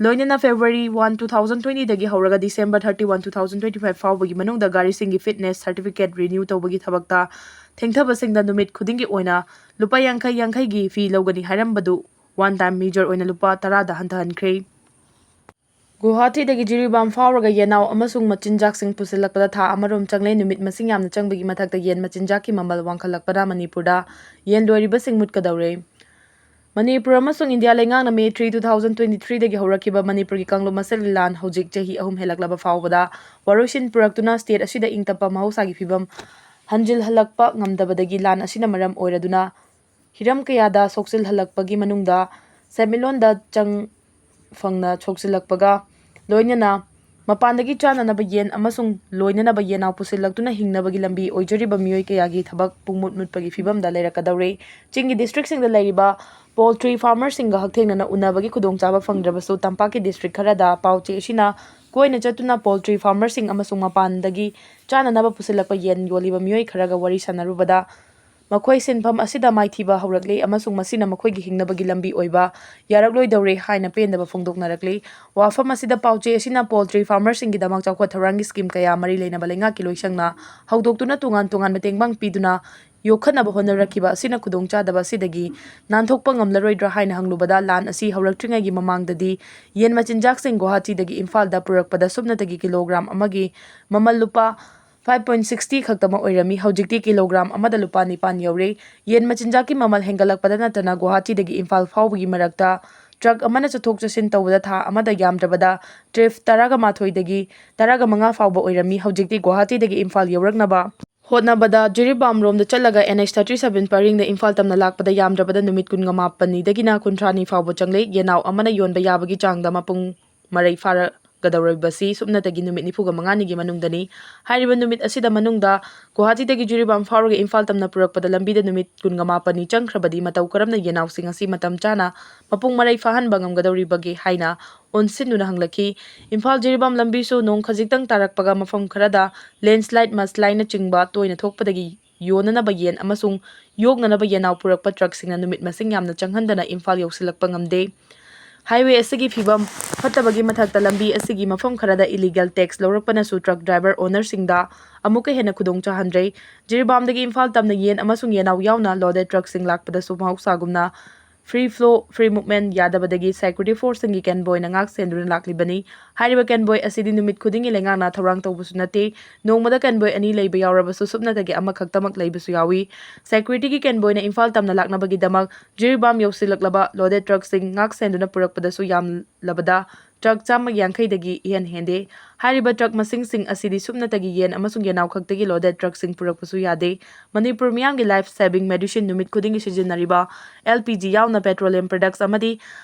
ꯂꯣꯏꯅꯅ February one, two thousand twentyꯗꯒꯤ ꯍꯧꯔꯒ December thirty-one, two thousand twenty-five ꯐꯥꯎꯕꯒꯤ ꯃꯅꯨꯡꯗ ꯒꯥꯔꯤꯁꯤꯡꯒꯤ fitness certificate renew ꯇꯧꯕꯒꯤ ꯊꯕꯛꯇ ꯊꯦꯡꯊꯕꯁꯤꯡꯗ ꯅꯨꯃꯤꯠ ꯈꯨꯗꯤꯡꯒꯤ ꯑꯣꯏꯅ ꯂꯨꯄꯥ ꯌꯥꯡꯈꯩ ꯌꯥꯡꯈꯩꯒꯤ fee ꯂꯧꯒꯅꯤ ꯍꯥꯏꯔꯝꯕꯗꯨ one time measure ꯑꯣꯏꯅ ꯂꯨꯄꯥ ꯇꯔꯥꯗ ꯍꯟꯊꯍꯟꯈ꯭ꯔꯦ꯫ ꯒꯨꯋꯥꯍꯥꯇꯤꯗꯒꯤ ꯖꯤꯔꯤꯕꯥꯝ ꯐꯥꯎꯔꯒ ꯌꯦꯅꯥꯎ ꯑꯃꯁꯨꯡ ꯃꯆꯤꯟꯖꯥꯛꯁꯤꯡ ꯄꯨꯁꯤꯜꯂꯛꯄꯗ ꯊꯥ ꯑꯃꯔꯣꯝ ꯆꯪꯂꯦ꯫ ꯅꯨꯃꯤꯠ ꯃꯁꯤꯡ ꯌꯥꯝꯅ ꯆꯪꯕꯒꯤ ꯃꯊꯛꯇ ꯌꯦꯟ ꯃꯆꯤꯟꯖꯥꯛꯀꯤ ꯃꯃꯜ ꯋꯥꯡꯈꯠꯂꯛꯄꯅ ꯃꯅꯤꯄꯨꯔꯗ ꯌꯦꯟ ꯂꯣꯏꯔꯤꯕꯁꯤꯡ ꯃꯨꯠꯀꯗꯧꯔꯦ꯫ ꯃꯅꯤꯄꯨꯔ ꯑꯃꯁꯨꯡ ꯏꯟꯗꯤꯌꯥ ꯂꯩꯉꯥꯛꯅ May three, two thousand twenty-threeꯗꯒꯤ ꯍꯧꯔꯛꯈꯤꯕ ꯃꯅꯤꯄꯨꯔꯒꯤ ꯀꯥꯡꯂꯨꯞ ꯃꯁꯦꯜꯒꯤ ꯂꯥꯟ ꯍꯧꯖꯤꯛ ꯆꯍꯤ ꯑꯍꯨꯝ ꯍꯦꯜꯂꯛꯂꯕ ꯐꯥꯎꯕꯗ ꯋꯥꯔꯣꯏꯁꯤꯟ ꯄꯨꯔꯛꯇꯨꯅ state ꯑꯁꯤꯗ ꯏꯪ ꯇꯞꯄ ꯃꯍꯧꯁꯥꯒꯤ ꯐꯤꯕꯝ ꯍꯟꯖꯤꯜꯍꯜꯂꯛꯄ ꯉꯝꯗꯕꯗꯒꯤ ꯂꯥꯟ ꯑꯁꯤꯅ ꯃꯔꯝ ꯑꯣꯏꯔꯗꯨꯅ ꯍꯤꯔꯝ ꯀꯌꯥꯗ ꯁꯣꯛꯆꯤꯜꯍꯜꯂꯛꯄꯒꯤ ꯃꯅꯨꯡꯗ ꯁꯦꯟꯃꯤꯠꯂꯣꯟꯗ ꯆꯪ ꯐꯪꯅ ꯁꯣꯛꯆꯤꯜꯂꯛꯄꯒ ꯂꯣꯏꯅꯅ ꯃꯄꯥꯟꯗꯒꯤ ꯆꯥꯅꯅꯕ ꯌꯦꯟ ꯑꯃꯁꯨꯡ ꯂꯣꯏꯅꯅꯕ ꯌꯦꯟꯅꯥꯎ ꯄꯨꯁꯤꯜꯂꯛꯇꯨꯅ ꯍꯤꯡꯅꯕꯒꯤ ꯂꯝꯕꯤ ꯑꯣꯏꯖꯔꯤꯕ ꯃꯤꯑꯣꯏ ꯀꯌꯥꯒꯤ ꯊꯕꯛ ꯄꯨꯡꯃꯨꯠ ꯃꯨꯠꯄꯒꯤ ꯐꯤꯕꯝꯗ ꯂꯩꯔꯛꯀꯗꯧꯔꯦ꯫ ꯆꯤꯡꯒꯤ districtꯁꯤꯡꯗ ꯂꯩꯔꯤꯕ poultry farmerꯁꯤꯡꯒ ꯍꯛꯊꯦꯡꯅꯅ ꯎꯅꯕꯒꯤ ꯈꯨꯗꯣꯡꯆꯥꯕ ꯐꯪꯗ꯭ꯔꯕꯁꯨ ꯇꯝꯄꯥꯛꯀꯤ district ꯈꯔꯗ ꯄꯥꯎ ꯆꯦ ꯑꯁꯤꯅ ꯀꯣꯏꯅ ꯆꯠꯇꯨꯅ poultry farmerꯁꯤꯡ ꯑꯃꯁꯨꯡ ꯃꯄꯥꯟꯗꯒꯤ ꯆꯥꯅꯅꯕ ꯄꯨꯁꯤꯜꯂꯛꯄ ꯌꯦꯟ ꯌꯣꯜꯂꯤꯕ ꯃꯤꯑꯣꯏ ꯈꯔꯒ ꯋꯥꯔꯤ ꯁꯥꯟꯅꯔꯨꯕꯗ ꯃꯈꯣꯏ ꯁꯤꯟꯐꯝ ꯑꯁꯤꯗ ꯃꯥꯏꯊꯤꯕ ꯍꯧꯔꯛꯂꯤ ꯑꯃꯁꯨꯡ ꯃꯁꯤꯅ ꯃꯈꯣꯏꯒꯤ ꯍꯤꯡꯅꯕꯒꯤ ꯂꯝꯕꯤ ꯑꯣꯏꯕ ꯌꯥꯔꯛꯂꯣꯏꯗꯧꯔꯦ ꯍꯥꯏꯅ ꯄꯦꯟꯗꯕ ꯐꯣꯡꯗꯣꯛꯅꯔꯛꯂꯤ꯫ ꯋꯥꯐꯝ ꯑꯁꯤꯗ ꯄꯥꯎꯆꯦ ꯑꯁꯤꯅ ꯄꯣꯜꯇ꯭ꯔꯤ ꯐꯥꯔꯃꯔꯁꯤꯡꯒꯤꯗꯃꯛ ꯆꯥꯎꯈꯠ ꯊꯧꯔꯥꯡꯒꯤ ꯁ꯭ꯀꯤꯝ ꯀꯌꯥ ꯃꯔꯤ ꯂꯩꯅꯕ ꯂꯩꯉꯥꯛꯀꯤ ꯂꯣꯏꯁꯪꯅ ꯍꯧꯗꯣꯛꯇꯨꯅ ꯇꯣꯉꯥꯟ ꯇꯣꯉꯥꯟꯕ ꯇꯦꯡꯕꯥꯡ ꯄꯤꯗꯨꯅ ꯌꯣꯛꯈꯠꯅꯕ ꯍꯣꯠꯅꯔꯛꯈꯤꯕ ꯑꯁꯤꯅ ꯈꯨꯗꯣꯡꯆꯥꯗꯕ ꯑꯁꯤꯗꯒꯤ ꯅꯥꯟꯊꯣꯛꯄ ꯉꯝꯂꯔꯣꯏꯗ꯭ꯔꯥ ꯍꯥꯏꯅ ꯍꯪꯂꯨꯕꯗ, ꯂꯥꯟ ꯑꯁꯤ ꯍꯧꯔꯛꯇ꯭ꯔꯤꯉꯩꯒꯤ ꯃꯃꯥꯡꯗꯗꯤ ꯌꯦꯟ ꯃꯆꯤꯟꯖꯥꯛꯁꯤꯡ ꯒꯨꯋꯥꯍꯥꯇꯤꯗꯒꯤ ꯏꯝꯐꯥꯜꯗ ꯄꯨꯔꯛꯄꯗ ꯁꯨꯞꯅꯇꯒꯤ ꯀꯤꯂꯣꯒ꯭ꯔꯥꯝ ꯑꯃꯒꯤ ꯃꯃꯜ ꯂꯨꯄꯥ ꯐꯥꯏꯚ ꯄꯣꯏꯟ ꯁꯤꯛꯁꯇꯤ ꯈꯛꯇꯃꯛ ꯑꯣꯏꯔꯝꯃꯤ꯫ ꯍꯧꯖꯤꯛꯇꯤ ꯀꯤꯂꯣꯒ꯭ꯔꯥꯝ ꯑꯃꯗ ꯂꯨꯄꯥ ꯅꯤꯄꯥꯟ ꯌꯧꯔꯦ꯫ ꯌꯦꯟ ꯃꯆꯤꯟꯖꯥꯛꯀꯤ ꯃꯃꯜ ꯍꯦꯟꯒꯠꯂꯛꯄꯗ ꯅꯠꯇꯅ ꯒꯨꯋꯥꯍꯥꯇꯤꯗꯒꯤ ꯏꯝꯐꯥꯜ ꯐꯥꯎꯕꯒꯤ ꯃꯔꯛꯇ ꯇ꯭ꯔꯛ ꯑꯃꯅ ꯆꯠꯊꯣꯛ ꯆꯠꯁꯤꯟ ꯇꯧꯕꯗ ꯊꯥ ꯑꯃꯗ ꯌꯥꯝꯗ꯭ꯔꯕꯗ ꯇ꯭ꯔꯤꯞ ꯇꯔꯥꯒ ꯃꯥꯊꯣꯏꯗꯒꯤ ꯇꯔꯥꯒ ꯃꯉꯥ ꯐꯥꯎꯕ ꯑꯣꯏꯔꯝꯃꯤ꯫ ꯍꯧꯖꯤꯛꯇꯤ ꯒꯨꯋꯥꯍꯥꯇꯤꯗꯒꯤ ꯏꯝꯐꯥꯜ ꯌꯧꯔꯛꯅꯕ ꯍꯣꯠꯅꯕꯗ ꯖꯤꯔꯤꯕꯥꯝ ꯔꯣꯝꯗ ꯆꯠꯂꯒ NH thirty seven ꯄꯔꯤꯡꯗ ꯏꯝꯐꯥꯜ ꯇꯝꯅ ꯂꯥꯛꯄꯗ ꯌꯥꯝꯗ꯭ꯔꯕꯗ ꯅꯨꯃꯤꯠ ꯀꯨꯟꯒ ꯃꯥꯄꯟꯅꯤꯗꯒꯤꯅ ꯀꯨꯟꯊ꯭ꯔꯥꯅꯤ ꯐꯥꯎꯕ ꯆꯪꯂꯦ꯫ ꯌꯦꯅꯥꯎ ꯑꯃꯅ ꯌꯣꯟꯕ ꯌꯥꯕꯒꯤ ꯆꯥꯡꯗ ꯃꯄꯨꯡ ꯃꯔꯩ ꯐꯥꯔꯒꯗꯧꯔꯤꯕꯁꯤ ꯁꯨꯞꯅꯇꯒꯤ ꯅꯨꯃꯤꯠ ꯅꯤꯐꯨꯒ ꯃꯉꯥꯅꯤꯒꯤ ꯃꯅꯨꯡꯗꯅꯤ꯫ ꯍꯥꯏꯔꯤꯕ ꯅꯨꯃꯤꯠ ꯑꯁꯤꯗ ꯃꯅꯨꯡꯗ ꯒꯨꯋꯥꯍꯥꯇꯤꯗꯒꯤ ꯖꯤꯔꯤꯕꯥꯝ ꯐꯥꯎꯔꯒ ꯏꯝꯐꯥꯜ ꯇꯝꯅ ꯄꯨꯔꯛꯄꯗ ꯂꯝꯕꯤꯗ ꯅꯨꯃꯤꯠ ꯀꯨꯟꯒ ꯃꯥꯄꯟꯅꯤ ꯆꯪꯈ꯭ꯔꯕꯗꯤ ꯃꯇꯧ ꯀꯔꯝꯅ ꯌꯦꯅꯥꯎꯁꯤꯡ ꯑꯁꯤ ꯃꯇꯝ ꯆꯥꯅ ꯃꯄꯨꯡ ꯃꯔꯩ ꯐꯥꯍꯟꯕ ꯉꯝꯒꯗꯧꯔꯤꯕꯒꯦ ꯍꯥꯏꯅ ꯑꯣꯟꯁꯤꯟꯗꯨꯅ ꯍꯪꯂꯛꯈꯤ꯫ ꯏꯝꯐꯥꯜ ꯖꯤꯔꯤꯕꯥꯝ ꯂꯝꯕꯤꯁꯨ ꯅꯣꯡ ꯈꯖꯤꯛꯇꯪ ꯇꯥꯔꯛꯄꯒ ꯃꯐꯝ ꯈꯔꯗ ꯂꯦꯟꯁ꯭ꯂꯥꯏꯠ, ꯃꯁꯂꯥꯏꯠꯅꯆꯤꯡꯕ ꯇꯣꯏꯅ ꯊꯣꯛꯄꯗꯒꯤ ꯌꯣꯟꯅꯅꯕ ꯌꯦꯟ ꯑꯃꯁꯨꯡ ꯌꯣꯛꯅꯅꯕ ꯌꯦꯅꯥꯎ ꯄꯨꯔꯛꯄ ꯇ꯭ꯔꯛꯁꯤꯡꯅ ꯅꯨꯃꯤꯠ ꯃꯁꯤꯡ ꯌꯥꯝꯅ ꯆꯪꯍꯟꯗꯅ ꯏꯝꯐꯥꯜ ꯌꯧꯁꯤꯜꯂꯛꯄ ꯉꯝꯗꯦ꯫ ꯍꯥꯏꯋꯦ ꯑꯁꯤꯒꯤ ꯐꯤꯕꯝ ꯐꯠꯇꯕꯒꯤ ꯃꯊꯛꯇ ꯂꯝꯕꯤ ꯑꯁꯤꯒꯤ ꯃꯐꯝ ꯈꯔꯗ ꯏꯂꯤꯒꯦꯜ ꯇꯦꯛꯁ ꯂꯧꯔꯛꯄꯅꯁꯨ ꯇ꯭ꯔꯛ ꯗ꯭ꯔꯥꯏꯚꯔ ꯑꯣꯅꯔꯁꯤꯡꯗ ꯑꯃꯨꯛꯀ ꯍꯦꯟꯅ ꯈꯨꯗꯣꯡ ꯆꯥꯍꯟꯗ꯭ꯔꯦ꯫ ꯖꯤꯔꯤꯕꯥꯝꯗꯒꯤ ꯏꯝꯐꯥꯜ ꯇꯝꯅ ꯌꯦꯟ ꯑꯃꯁꯨꯡ ꯌꯦꯅꯥꯎ ꯌꯥꯎꯅ ꯂꯣꯗꯦꯗ ꯇ꯭ꯔꯛꯁꯤꯡ ꯂꯥꯛꯄꯗꯁꯨ ꯃꯍꯧꯁꯥꯒꯨꯝꯅ ꯐ꯭ꯔꯤ ꯐ꯭ꯂꯣ, ꯐ꯭ꯔꯤ ꯃꯨꯚꯃꯦꯟꯠ ꯌꯥꯗꯕꯗꯒꯤ ꯁꯦꯀ꯭ꯌꯨꯔꯤꯇꯤ ꯐꯣꯔꯁꯁꯤꯡꯒꯤ ꯀꯦꯟꯕꯣꯏꯅ ꯉꯥꯛ ꯁꯦꯟꯗꯨꯅ ꯂꯥꯛꯂꯤꯕꯅꯤ꯫ ꯍꯥꯏꯔꯤꯕ ꯀꯦꯟꯕꯣꯏ ꯑꯁꯤꯗꯤ ꯅꯨꯃꯤꯠ ꯈꯨꯗꯤꯡꯒꯤ ꯂꯩꯉꯥꯛꯅ ꯊꯧꯔꯥꯡ ꯇꯧꯕꯁꯨ ꯅꯠꯇꯦ꯫ ꯅꯣꯡꯃꯗ ꯀꯦꯟꯕꯣꯏ ꯑꯅꯤ ꯂꯩꯕ ꯌꯥꯎꯔꯕꯁꯨ ꯁꯨꯞꯅꯇꯒꯤ ꯑꯃꯈꯛꯇꯃꯛ ꯂꯩꯕꯁꯨ ꯌꯥꯎꯏ꯫ ꯁꯦꯀ꯭ꯌꯨꯔꯤꯇꯤꯒꯤ ꯀꯦꯟꯕꯣꯏꯅ ꯏꯝꯐꯥꯜ ꯇꯝꯅ ꯂꯥꯛꯅꯕꯒꯤꯗꯃꯛ ꯖꯤꯔꯤꯕꯥꯝ ꯌꯧꯁꯤꯜꯂꯛꯂꯕ ꯂꯣꯗꯦꯗ ꯇ꯭ꯔꯛꯁꯤꯡ ꯉꯥꯛ ꯁꯦꯟꯗꯨꯅ ꯄꯨꯔꯛꯄꯗꯁꯨ ꯌꯥꯝꯂꯕꯗ ꯇ꯭ꯔꯛ ꯆꯥꯝꯃ ꯌꯥꯡꯈꯩꯗꯒꯤ ꯏꯍꯦꯟ ꯍꯦꯟꯗꯦ꯫ ꯍꯥꯏꯔꯤꯕ ꯇ꯭ꯔꯛ ꯃꯁꯤꯡꯁꯤꯡ ꯑꯁꯤꯗꯤ ꯁꯨꯞꯅꯇꯒꯤ ꯌꯦꯟ ꯑꯃꯁꯨꯡ ꯌꯦꯅꯥꯎ ꯈꯛꯇꯒꯤ ꯂꯣꯗꯦꯗ ꯇ꯭ꯔꯛꯁꯤꯡ ꯄꯨꯔꯛꯄꯁꯨ ꯌꯥꯗꯦ꯫ ꯃꯅꯤꯄꯨꯔ ꯃꯤꯌꯥꯝꯒꯤ ꯂꯥꯏꯐ ꯁꯦꯚꯤꯡ ꯃꯦꯗꯤꯁꯤꯟ ꯅꯨꯃꯤꯠ ꯈꯨꯗꯤꯡꯒꯤ ꯁꯤꯖꯤꯟꯅꯔꯤꯕ ꯑꯦꯜ ꯄꯤ ꯖꯤ ꯌꯥꯎꯅ ꯄꯦꯇ꯭ꯔꯣꯂꯤꯌꯝ ꯄ꯭ꯔꯗꯛꯁ ꯑꯃꯗꯤ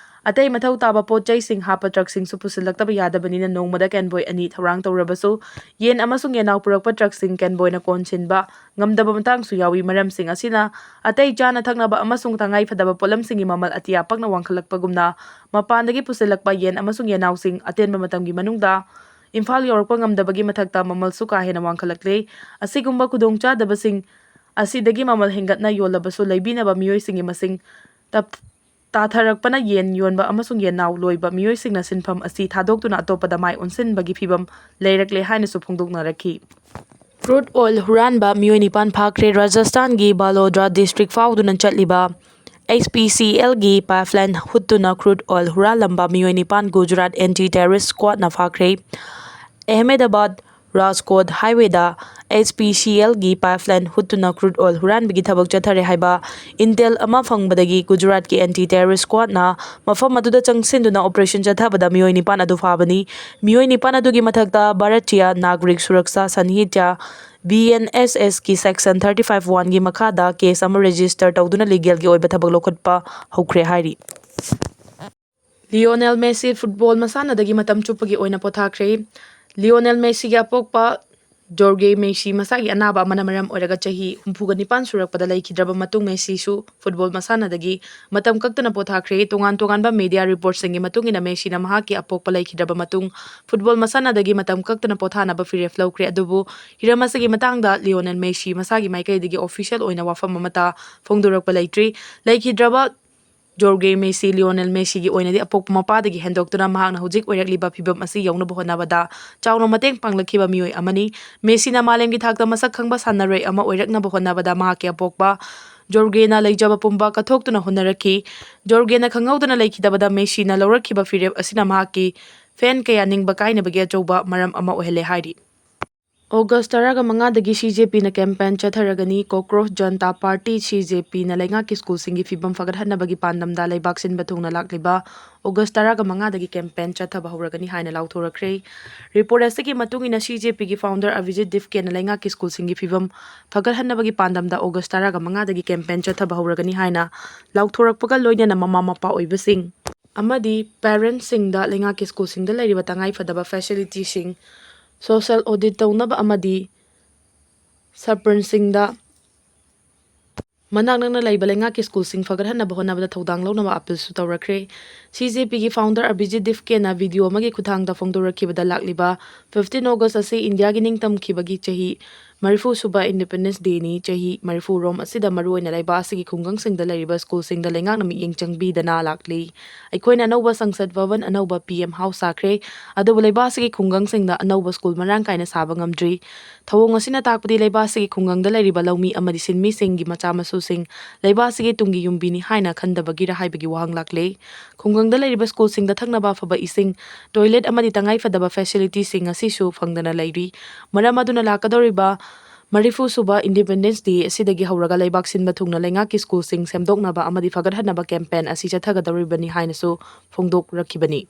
ꯑꯇꯩ ꯃꯊꯧ ꯇꯥꯕ ꯄꯣꯠ ꯆꯩꯁꯤꯡ ꯍꯥꯞꯄ ꯇ꯭ꯔꯛꯁꯤꯡꯁꯨ ꯄꯨꯁꯤꯜꯂꯛꯇꯕ ꯌꯥꯗꯕꯅꯤꯅ ꯅꯣꯡꯃꯗ ꯀꯦꯟꯕꯣꯏ ꯑꯅꯤ ꯊꯧꯔꯥꯡ ꯇꯧꯔꯕꯁꯨ ꯌꯦꯟ ꯑꯃꯁꯨꯡ ꯌꯦꯅꯥꯎ ꯄꯨꯔꯛꯄ ꯇ꯭ꯔꯛꯁꯤꯡ ꯀꯦꯟꯕꯣꯏꯅ ꯀꯣꯟꯁꯤꯟꯕ ꯉꯝꯗꯕ ꯃꯇꯥꯡꯁꯨ ꯌꯥꯎꯏ꯫ ꯃꯔꯝꯁꯤꯡ ꯑꯁꯤꯅ ꯑꯇꯩ ꯆꯥꯅ ꯊꯛꯅꯕ ꯑꯃꯁꯨꯡ ꯇꯉꯥꯏ ꯐꯗꯕ ꯄꯣꯠꯂꯝꯁꯤꯡꯒꯤ ꯃꯃꯜ ꯑꯇꯤꯌꯥ ꯄꯛꯅ ꯋꯥꯡꯈꯠꯂꯛꯄꯒꯨꯝꯅ ꯃꯄꯥꯟꯗꯒꯤ ꯄꯨꯁꯤꯜꯂꯛꯄ ꯌꯦꯟ ꯑꯃꯁꯨꯡ ꯌꯦꯅꯥꯎꯁꯤꯡ ꯑꯇꯦꯟꯕ ꯃꯇꯝꯒꯤ ꯃꯅꯨꯡꯗ ꯏꯝꯐꯥꯜ ꯌꯧꯔꯛꯄ ꯉꯝꯗꯕꯒꯤ ꯃꯊꯛꯇ ꯃꯃꯜꯁꯨ ꯀꯥ ꯍꯦꯟꯅ ꯋꯥꯡꯈꯠꯂꯛꯂꯦ꯫ ꯑꯁꯤꯒꯨꯝꯕ ꯈꯨꯗꯣꯡꯆꯥꯗꯕꯁꯤꯡ ꯑꯁꯤꯗꯒꯤ ꯃꯃꯜ ꯍꯦꯟꯒꯠꯅ ꯌꯣꯜꯂꯕꯁꯨ ꯂꯩꯕꯤꯅꯕ ꯃꯤꯑꯣꯏꯁꯤꯡꯒꯤ ꯃꯁꯤꯡ ꯇꯞ-, ꯇꯥꯊꯔꯛꯄꯅ ꯌꯦꯟ ꯌꯣꯟꯕ ꯑꯃꯁꯨꯡ ꯌꯦꯟꯅꯥꯎ ꯂꯣꯏꯕ ꯃꯤꯑꯣꯏꯁꯤꯡꯅ ꯁꯤꯟꯐꯝ ꯑꯁꯤ ꯊꯥꯗꯣꯛꯇꯨꯅ ꯑꯇꯣꯞꯄꯗ ꯃꯥꯏ ꯑꯣꯟꯁꯤꯟꯕꯒꯤ ꯐꯤꯚꯝ ꯂꯩꯔꯛꯂꯦ ꯍꯥꯏꯅꯁꯨ ꯐꯣꯡꯗꯣꯛꯅꯔꯛꯈꯤ꯫ Crude oil ꯍꯨꯔꯥꯟꯕ ꯃꯤꯑꯣꯏ ꯅꯤꯄꯥꯟ ꯐꯥꯈ꯭ꯔꯦ꯫ ꯔꯥꯖꯁꯊꯥꯟꯒꯤ ꯕꯥꯂꯣꯗ꯭ꯔꯥ district ꯐꯥꯎꯗꯨꯅ ꯆꯠꯂꯤꯕ H P C L ꯒꯤ pipeline ꯍꯨꯠꯇꯨꯅ crude oil ꯍꯨꯔꯥꯜꯂꯝꯕ ꯃꯤꯑꯣꯏ ꯅꯤꯄꯥꯟ Gujarat anti terrorist squadꯅ ꯐꯥꯈ꯭ꯔꯦ꯫ Ahmedabad Rajkot highwayꯗ H P C L ꯒꯤ pipeline ꯍꯨꯠꯇꯨꯅ crude oil ꯍꯨꯔꯥꯟꯕꯒꯤ ꯊꯕꯛ ꯆꯠꯊꯔꯦ ꯍꯥꯏꯕ intel ꯑꯃ ꯐꯪꯕꯗꯒꯤ Gujaratꯀꯤ anti terrorist squadꯅ ꯃꯐꯝ ꯑꯗꯨꯗ ꯆꯪꯁꯤꯟꯗꯨꯅ operation ꯆꯠꯊꯕꯗ ꯃꯤꯑꯣꯏ ꯅꯤꯄꯥꯟ ꯑꯗꯨ ꯐꯥꯕꯅꯤ꯫ ꯃꯤꯑꯣꯏ ꯅꯤꯄꯥꯟ ꯑꯗꯨꯒꯤ ꯃꯊꯛꯇ Bharatiya Nagarik Suraksha Sanhita, B N S S ꯀꯤ section thirty five one ꯒꯤ ꯃꯈꯥꯗ case ꯑꯃ register ꯇꯧꯗꯨꯅ legalꯒꯤ ꯑꯣꯏꯕ ꯊꯕꯛ ꯂꯧꯈꯠꯄ ꯍꯧꯈ꯭ꯔꯦ ꯍꯥꯏꯔꯤ꯫ ꯂꯤꯑꯣꯅꯦꯜ ꯃꯦꯁꯤ ꯐꯨꯠꯕꯣꯜ ꯃꯁꯥꯟꯅꯗꯒꯤ ꯃꯇꯝ ꯆꯨꯞꯄꯒꯤ ꯑꯣꯏꯅ ꯄꯣꯊꯥꯈ꯭ꯔꯦ꯫ ꯂꯤꯑꯣꯅꯦꯜ ꯃꯦꯁꯤꯒꯤ ꯑꯄꯣꯛꯄ ꯖꯣꯔꯒꯦ ꯃꯦꯁꯤ ꯃꯁꯥꯒꯤ ꯑꯅꯥꯕ ꯑꯃꯅ ꯃꯔꯝ ꯑꯣꯏꯔꯒ ꯆꯍꯤ ꯍꯨꯝꯐꯨꯒ ꯅꯤꯄꯥꯟ ꯁꯨꯔꯛꯄꯗ ꯂꯩꯈꯤꯗ꯭ꯔꯕ ꯃꯇꯨꯡ ꯃꯦꯁꯤꯁꯨ ꯐꯨꯠꯕꯣꯜ ꯃꯁꯥꯟꯅꯗꯒꯤ ꯃꯇꯝ ꯀꯛꯇꯅ ꯄꯣꯊꯥꯈ꯭ꯔꯦ꯫ ꯇꯣꯉꯥꯟ ꯇꯣꯉꯥꯟꯕ media reportꯁꯤꯡꯒꯤ ꯃꯇꯨꯡ ꯏꯟꯅ ꯃꯦꯁꯤꯅ ꯃꯍꯥꯛꯀꯤ ꯑꯄꯣꯛꯄ ꯂꯩꯈꯤꯗ꯭ꯔꯕ ꯃꯇꯨꯡ ꯐꯨꯠꯕꯣꯜ ꯃꯁꯥꯟꯅꯗꯒꯤ ꯃꯇꯝ ꯀꯛꯇꯅ ꯄꯣꯊꯥꯅꯕ ꯐꯤꯔꯦꯞ ꯂꯧꯈ꯭ꯔꯦ꯫ ꯑꯗꯨꯕꯨ ꯍꯤꯔꯝ ꯑꯁꯤꯒꯤ ꯃꯇꯥꯡꯗ ꯂꯤꯑꯣꯅꯦꯜ ꯃꯦꯁꯤ ꯃꯁꯥꯒꯤ ꯃꯥꯏꯀꯩꯗꯒꯤ official ꯑꯣꯏꯅ ꯋꯥꯐꯝ ꯑꯃꯠꯇ ꯐꯣꯡꯗꯣꯔꯛꯄ ꯂꯩꯇ꯭ꯔꯤ꯫ ꯂꯩꯈꯤꯗ꯭ꯔꯕ ꯖꯣꯔꯒꯦ ꯃꯦꯁꯤ, ꯂꯤꯑꯣꯅꯦꯜ ꯃꯦꯁꯤꯒꯤ ꯑꯣꯏꯅꯗꯤ ꯑꯄꯣꯛꯄ ꯃꯄꯥꯗꯒꯤ ꯍꯦꯟꯗꯣꯛꯇꯨꯅ ꯃꯍꯥꯛꯅ ꯍꯧꯖꯤꯛ ꯑꯣꯏꯔꯛꯂꯤꯕ ꯐꯤꯚꯝ ꯑꯁꯤ ꯌꯧꯅꯕ ꯍꯣꯠꯅꯕꯗ ꯆꯥꯎꯅ ꯃꯇꯦꯡ ꯄꯥꯡꯂꯛꯈꯤꯕ ꯃꯤꯑꯣꯏ ꯑꯃꯅꯤ꯫ ꯃꯦꯁꯤꯅ ꯃꯥꯂꯦꯝꯒꯤ ꯊꯥꯛꯇ ꯃꯁꯛ ꯈꯪꯕ ꯁꯥꯟꯅꯔꯣꯏ ꯑꯃ ꯑꯣꯏꯔꯛꯅꯕ ꯍꯣꯠꯅꯕꯗ ꯃꯍꯥꯛꯀꯤ ꯑꯄꯣꯛꯄ ꯖꯣꯔꯒꯦꯅ ꯂꯩꯖꯕ ꯄꯨꯝꯕ ꯀꯠꯊꯣꯛꯇꯨꯅ ꯍꯣꯠꯅꯔꯛꯈꯤ꯫ ꯖꯣꯔꯒꯦꯅ ꯈꯪꯍꯧꯗꯅ ꯂꯩꯈꯤꯗꯕꯗ ꯃꯦꯁꯤꯅ ꯂꯧꯔꯛꯈꯤꯕ ꯐꯤꯔꯦꯞ ꯑꯁꯤꯅ ꯃꯍꯥꯛꯀꯤ fan ꯀꯌꯥ ꯅꯤꯡꯕ ꯀꯥꯏꯅꯕꯒꯤ ꯑꯆꯧꯕ ꯃꯔꯝ ꯑꯃ ꯑꯣꯏꯍꯜꯂꯦ ꯍꯥꯏꯔꯤ꯫ ꯑꯣꯒꯁ ꯇꯔꯥꯒ ꯃꯉꯥꯗꯒꯤ C J Pꯅ campaign ꯆꯠꯊꯔꯒꯅꯤ꯫ Cockroach Janata Party, C J Pꯅ ꯂꯩꯉꯥꯛꯀꯤ ꯁ꯭ꯀꯨꯜꯁꯤꯡꯒꯤ ꯐꯤꯚꯝ ꯐꯒꯠꯍꯟꯅꯕꯒꯤ ꯄꯥꯟꯗꯝꯗ ꯂꯩꯕꯥꯛ ꯁꯤꯟꯕ ꯊꯨꯡꯅ ꯂꯥꯛꯂꯤꯕ ꯑꯣꯒꯁ ꯇꯔꯥꯒ ꯃꯉꯥꯗꯒꯤ campaign ꯆꯠꯊꯕ ꯍꯧꯔꯒꯅꯤ ꯍꯥꯏꯅ ꯂꯥꯎꯊꯣꯔꯛꯈ꯭ꯔꯦ꯫ Report ꯑꯁꯤꯒꯤ ꯃꯇꯨꯡ ꯏꯟꯅ, C J Pꯒꯤ founder Abhijit Divkena ꯂꯩꯉꯥꯛꯀꯤ ꯁ꯭ꯀꯨꯜꯁꯤꯡꯒꯤ ꯐꯤꯚꯝ ꯐꯒꯠꯍꯟꯅꯕꯒꯤ ꯄꯥꯟꯗꯝꯗ ꯑꯣꯒꯁ ꯇꯔꯥꯒ ꯃꯉꯥꯗꯒꯤ campaign ꯆꯠꯊꯕ ꯍꯧꯔꯒꯅꯤ ꯍꯥꯏꯅ ꯂꯥꯎꯊꯣꯔꯛꯄꯒ ꯂꯣꯏꯅꯅ ꯃꯃꯥ ꯃꯄꯥ ꯑꯣꯏꯕꯁꯤꯡ ꯑꯃꯗꯤ parentsꯁꯤꯡꯗ ꯂꯩꯉꯥꯛꯀꯤ ꯁ꯭ꯀꯨꯜꯁꯤꯡꯗ ꯂꯩꯔꯤꯕ ꯇꯉꯥꯏ ꯐꯗꯕ facilityꯁꯤꯡ social audit ꯇꯧꯅꯕ ꯑꯃꯗꯤ ꯁꯔꯄꯟꯆꯁꯤꯡꯗ ꯃꯅꯥꯛ ꯅꯛꯅ ꯂꯩꯕ ꯂꯩꯉꯥꯛꯀꯤ ꯁ꯭ꯀꯨꯜꯁꯤꯡ ꯐꯒꯠꯍꯟꯅꯕ ꯍꯣꯠꯅꯕꯗ ꯊꯧꯗꯥꯡ ꯂꯧꯅꯕ appealꯁꯨ ꯇꯧꯔꯛꯈ꯭ꯔꯦ꯫ C J Pꯒꯤ founder Abhijit Divkena video ꯑꯃꯒꯤ ꯈꯨꯠꯊꯥꯡꯗ ꯐꯣꯡꯗꯣꯔꯛꯈꯤꯕꯗ, ꯂꯥꯛꯂꯤꯕ fifteen August ꯑꯁꯤ ꯏꯟꯗꯤꯌꯥꯒꯤ ꯅꯤꯡꯇꯝꯈꯤꯕꯒꯤ ꯆꯍꯤ ꯃꯔꯤꯐꯨ ꯁꯨꯕ Independence Day ꯅꯤ꯫ ꯆꯍꯤ ꯃꯔꯤꯐꯨ ꯔꯣꯝ ꯑꯁꯤꯗ ꯃꯔꯨꯑꯣꯏꯅ ꯂꯩꯕꯥꯛ ꯑꯁꯤꯒꯤ ꯈꯨꯡꯒꯪꯁꯤꯡꯗ ꯂꯩꯔꯤꯕ ꯁ꯭ꯀꯨꯜꯁꯤꯡꯗ ꯂꯩꯉꯥꯛꯅ ꯃꯤꯠꯌꯦꯡ ꯆꯪꯕꯤꯗꯅ ꯂꯥꯛꯂꯤ꯫ ꯑꯩꯈꯣꯏꯅ ꯑꯅꯧꯕ ꯁꯪꯁꯗ ꯚꯕꯟ, ꯑꯅꯧꯕ P M House ꯁꯥꯈ꯭ꯔꯦ, ꯑꯗꯨꯕꯨ ꯂꯩꯕꯥꯛ ꯑꯁꯤꯒꯤ ꯈꯨꯡꯒꯪꯁꯤꯡꯗ ꯑꯅꯧꯕ ꯁ꯭ꯀꯨꯜ ꯃꯔꯥꯡ ꯀꯥꯏꯅ ꯁꯥꯕ ꯉꯝꯗ꯭ꯔꯤ꯫ ꯊꯧꯑꯣꯡ ꯑꯁꯤꯅ ꯇꯥꯛꯄꯗꯤ ꯂꯩꯕꯥꯛ ꯑꯁꯤꯒꯤ ꯈꯨꯡꯒꯪꯗ ꯂꯩꯔꯤꯕ ꯂꯧꯃꯤ ꯑꯃꯗꯤ ꯁꯤꯟꯃꯤꯁꯤꯡꯒꯤ ꯃꯆꯥ ꯃꯁꯨꯁꯤꯡ ꯂꯩꯕꯥꯛ ꯑꯁꯤꯒꯤ ꯇꯨꯡꯒꯤ ꯌꯨꯝꯕꯤꯅꯤ ꯍꯥꯏꯅ ꯈꯟꯗꯕꯒꯤꯔ ꯍꯥꯏꯕꯒꯤ ꯋꯥꯍꯪ ꯂꯥꯛꯂꯦ꯫ ꯈꯨꯡꯒꯪꯗ ꯂꯩꯔꯤꯕ ꯁ꯭ꯀꯨꯜꯁꯤꯡꯗ ꯊꯛꯅꯕ ꯑꯐꯕ ꯏꯁꯤꯡ, ꯇꯣꯏꯂꯦꯠ ꯑꯃꯗꯤ ꯇꯉꯥꯏꯐꯗꯕ ꯐꯦꯁꯤꯂꯤꯇꯤꯁꯤꯡ ꯑꯁꯤꯁꯨ ꯐꯪꯗꯅ ꯂꯩꯔꯤ꯫ ꯃꯔꯝ ꯑꯗꯨꯅ ꯂꯥꯛꯀꯗꯧꯔꯤꯕ ꯃꯔꯤꯐꯨ ꯁꯨꯕ Independence Day ꯑꯁꯤꯗꯒꯤ ꯍꯧꯔꯒ ꯂꯩꯕꯥꯛ ꯁꯤꯟꯕ ꯊꯨꯡꯅ ꯂꯩꯉꯥꯛꯀꯤ ꯁ꯭ꯀꯨꯜꯁꯤꯡ ꯁꯦꯝꯗꯣꯛꯅꯕ ꯑꯃꯗꯤ ꯐꯒꯠꯍꯟꯅꯕ ꯀꯦꯝꯄꯦꯟ ꯑꯁꯤ ꯆꯠꯊꯒꯗꯧꯔꯤꯕꯅꯤ ꯍꯥꯏꯅꯁꯨ ꯐꯣꯡꯗꯣꯛꯔꯛꯈꯤꯕꯅꯤ꯫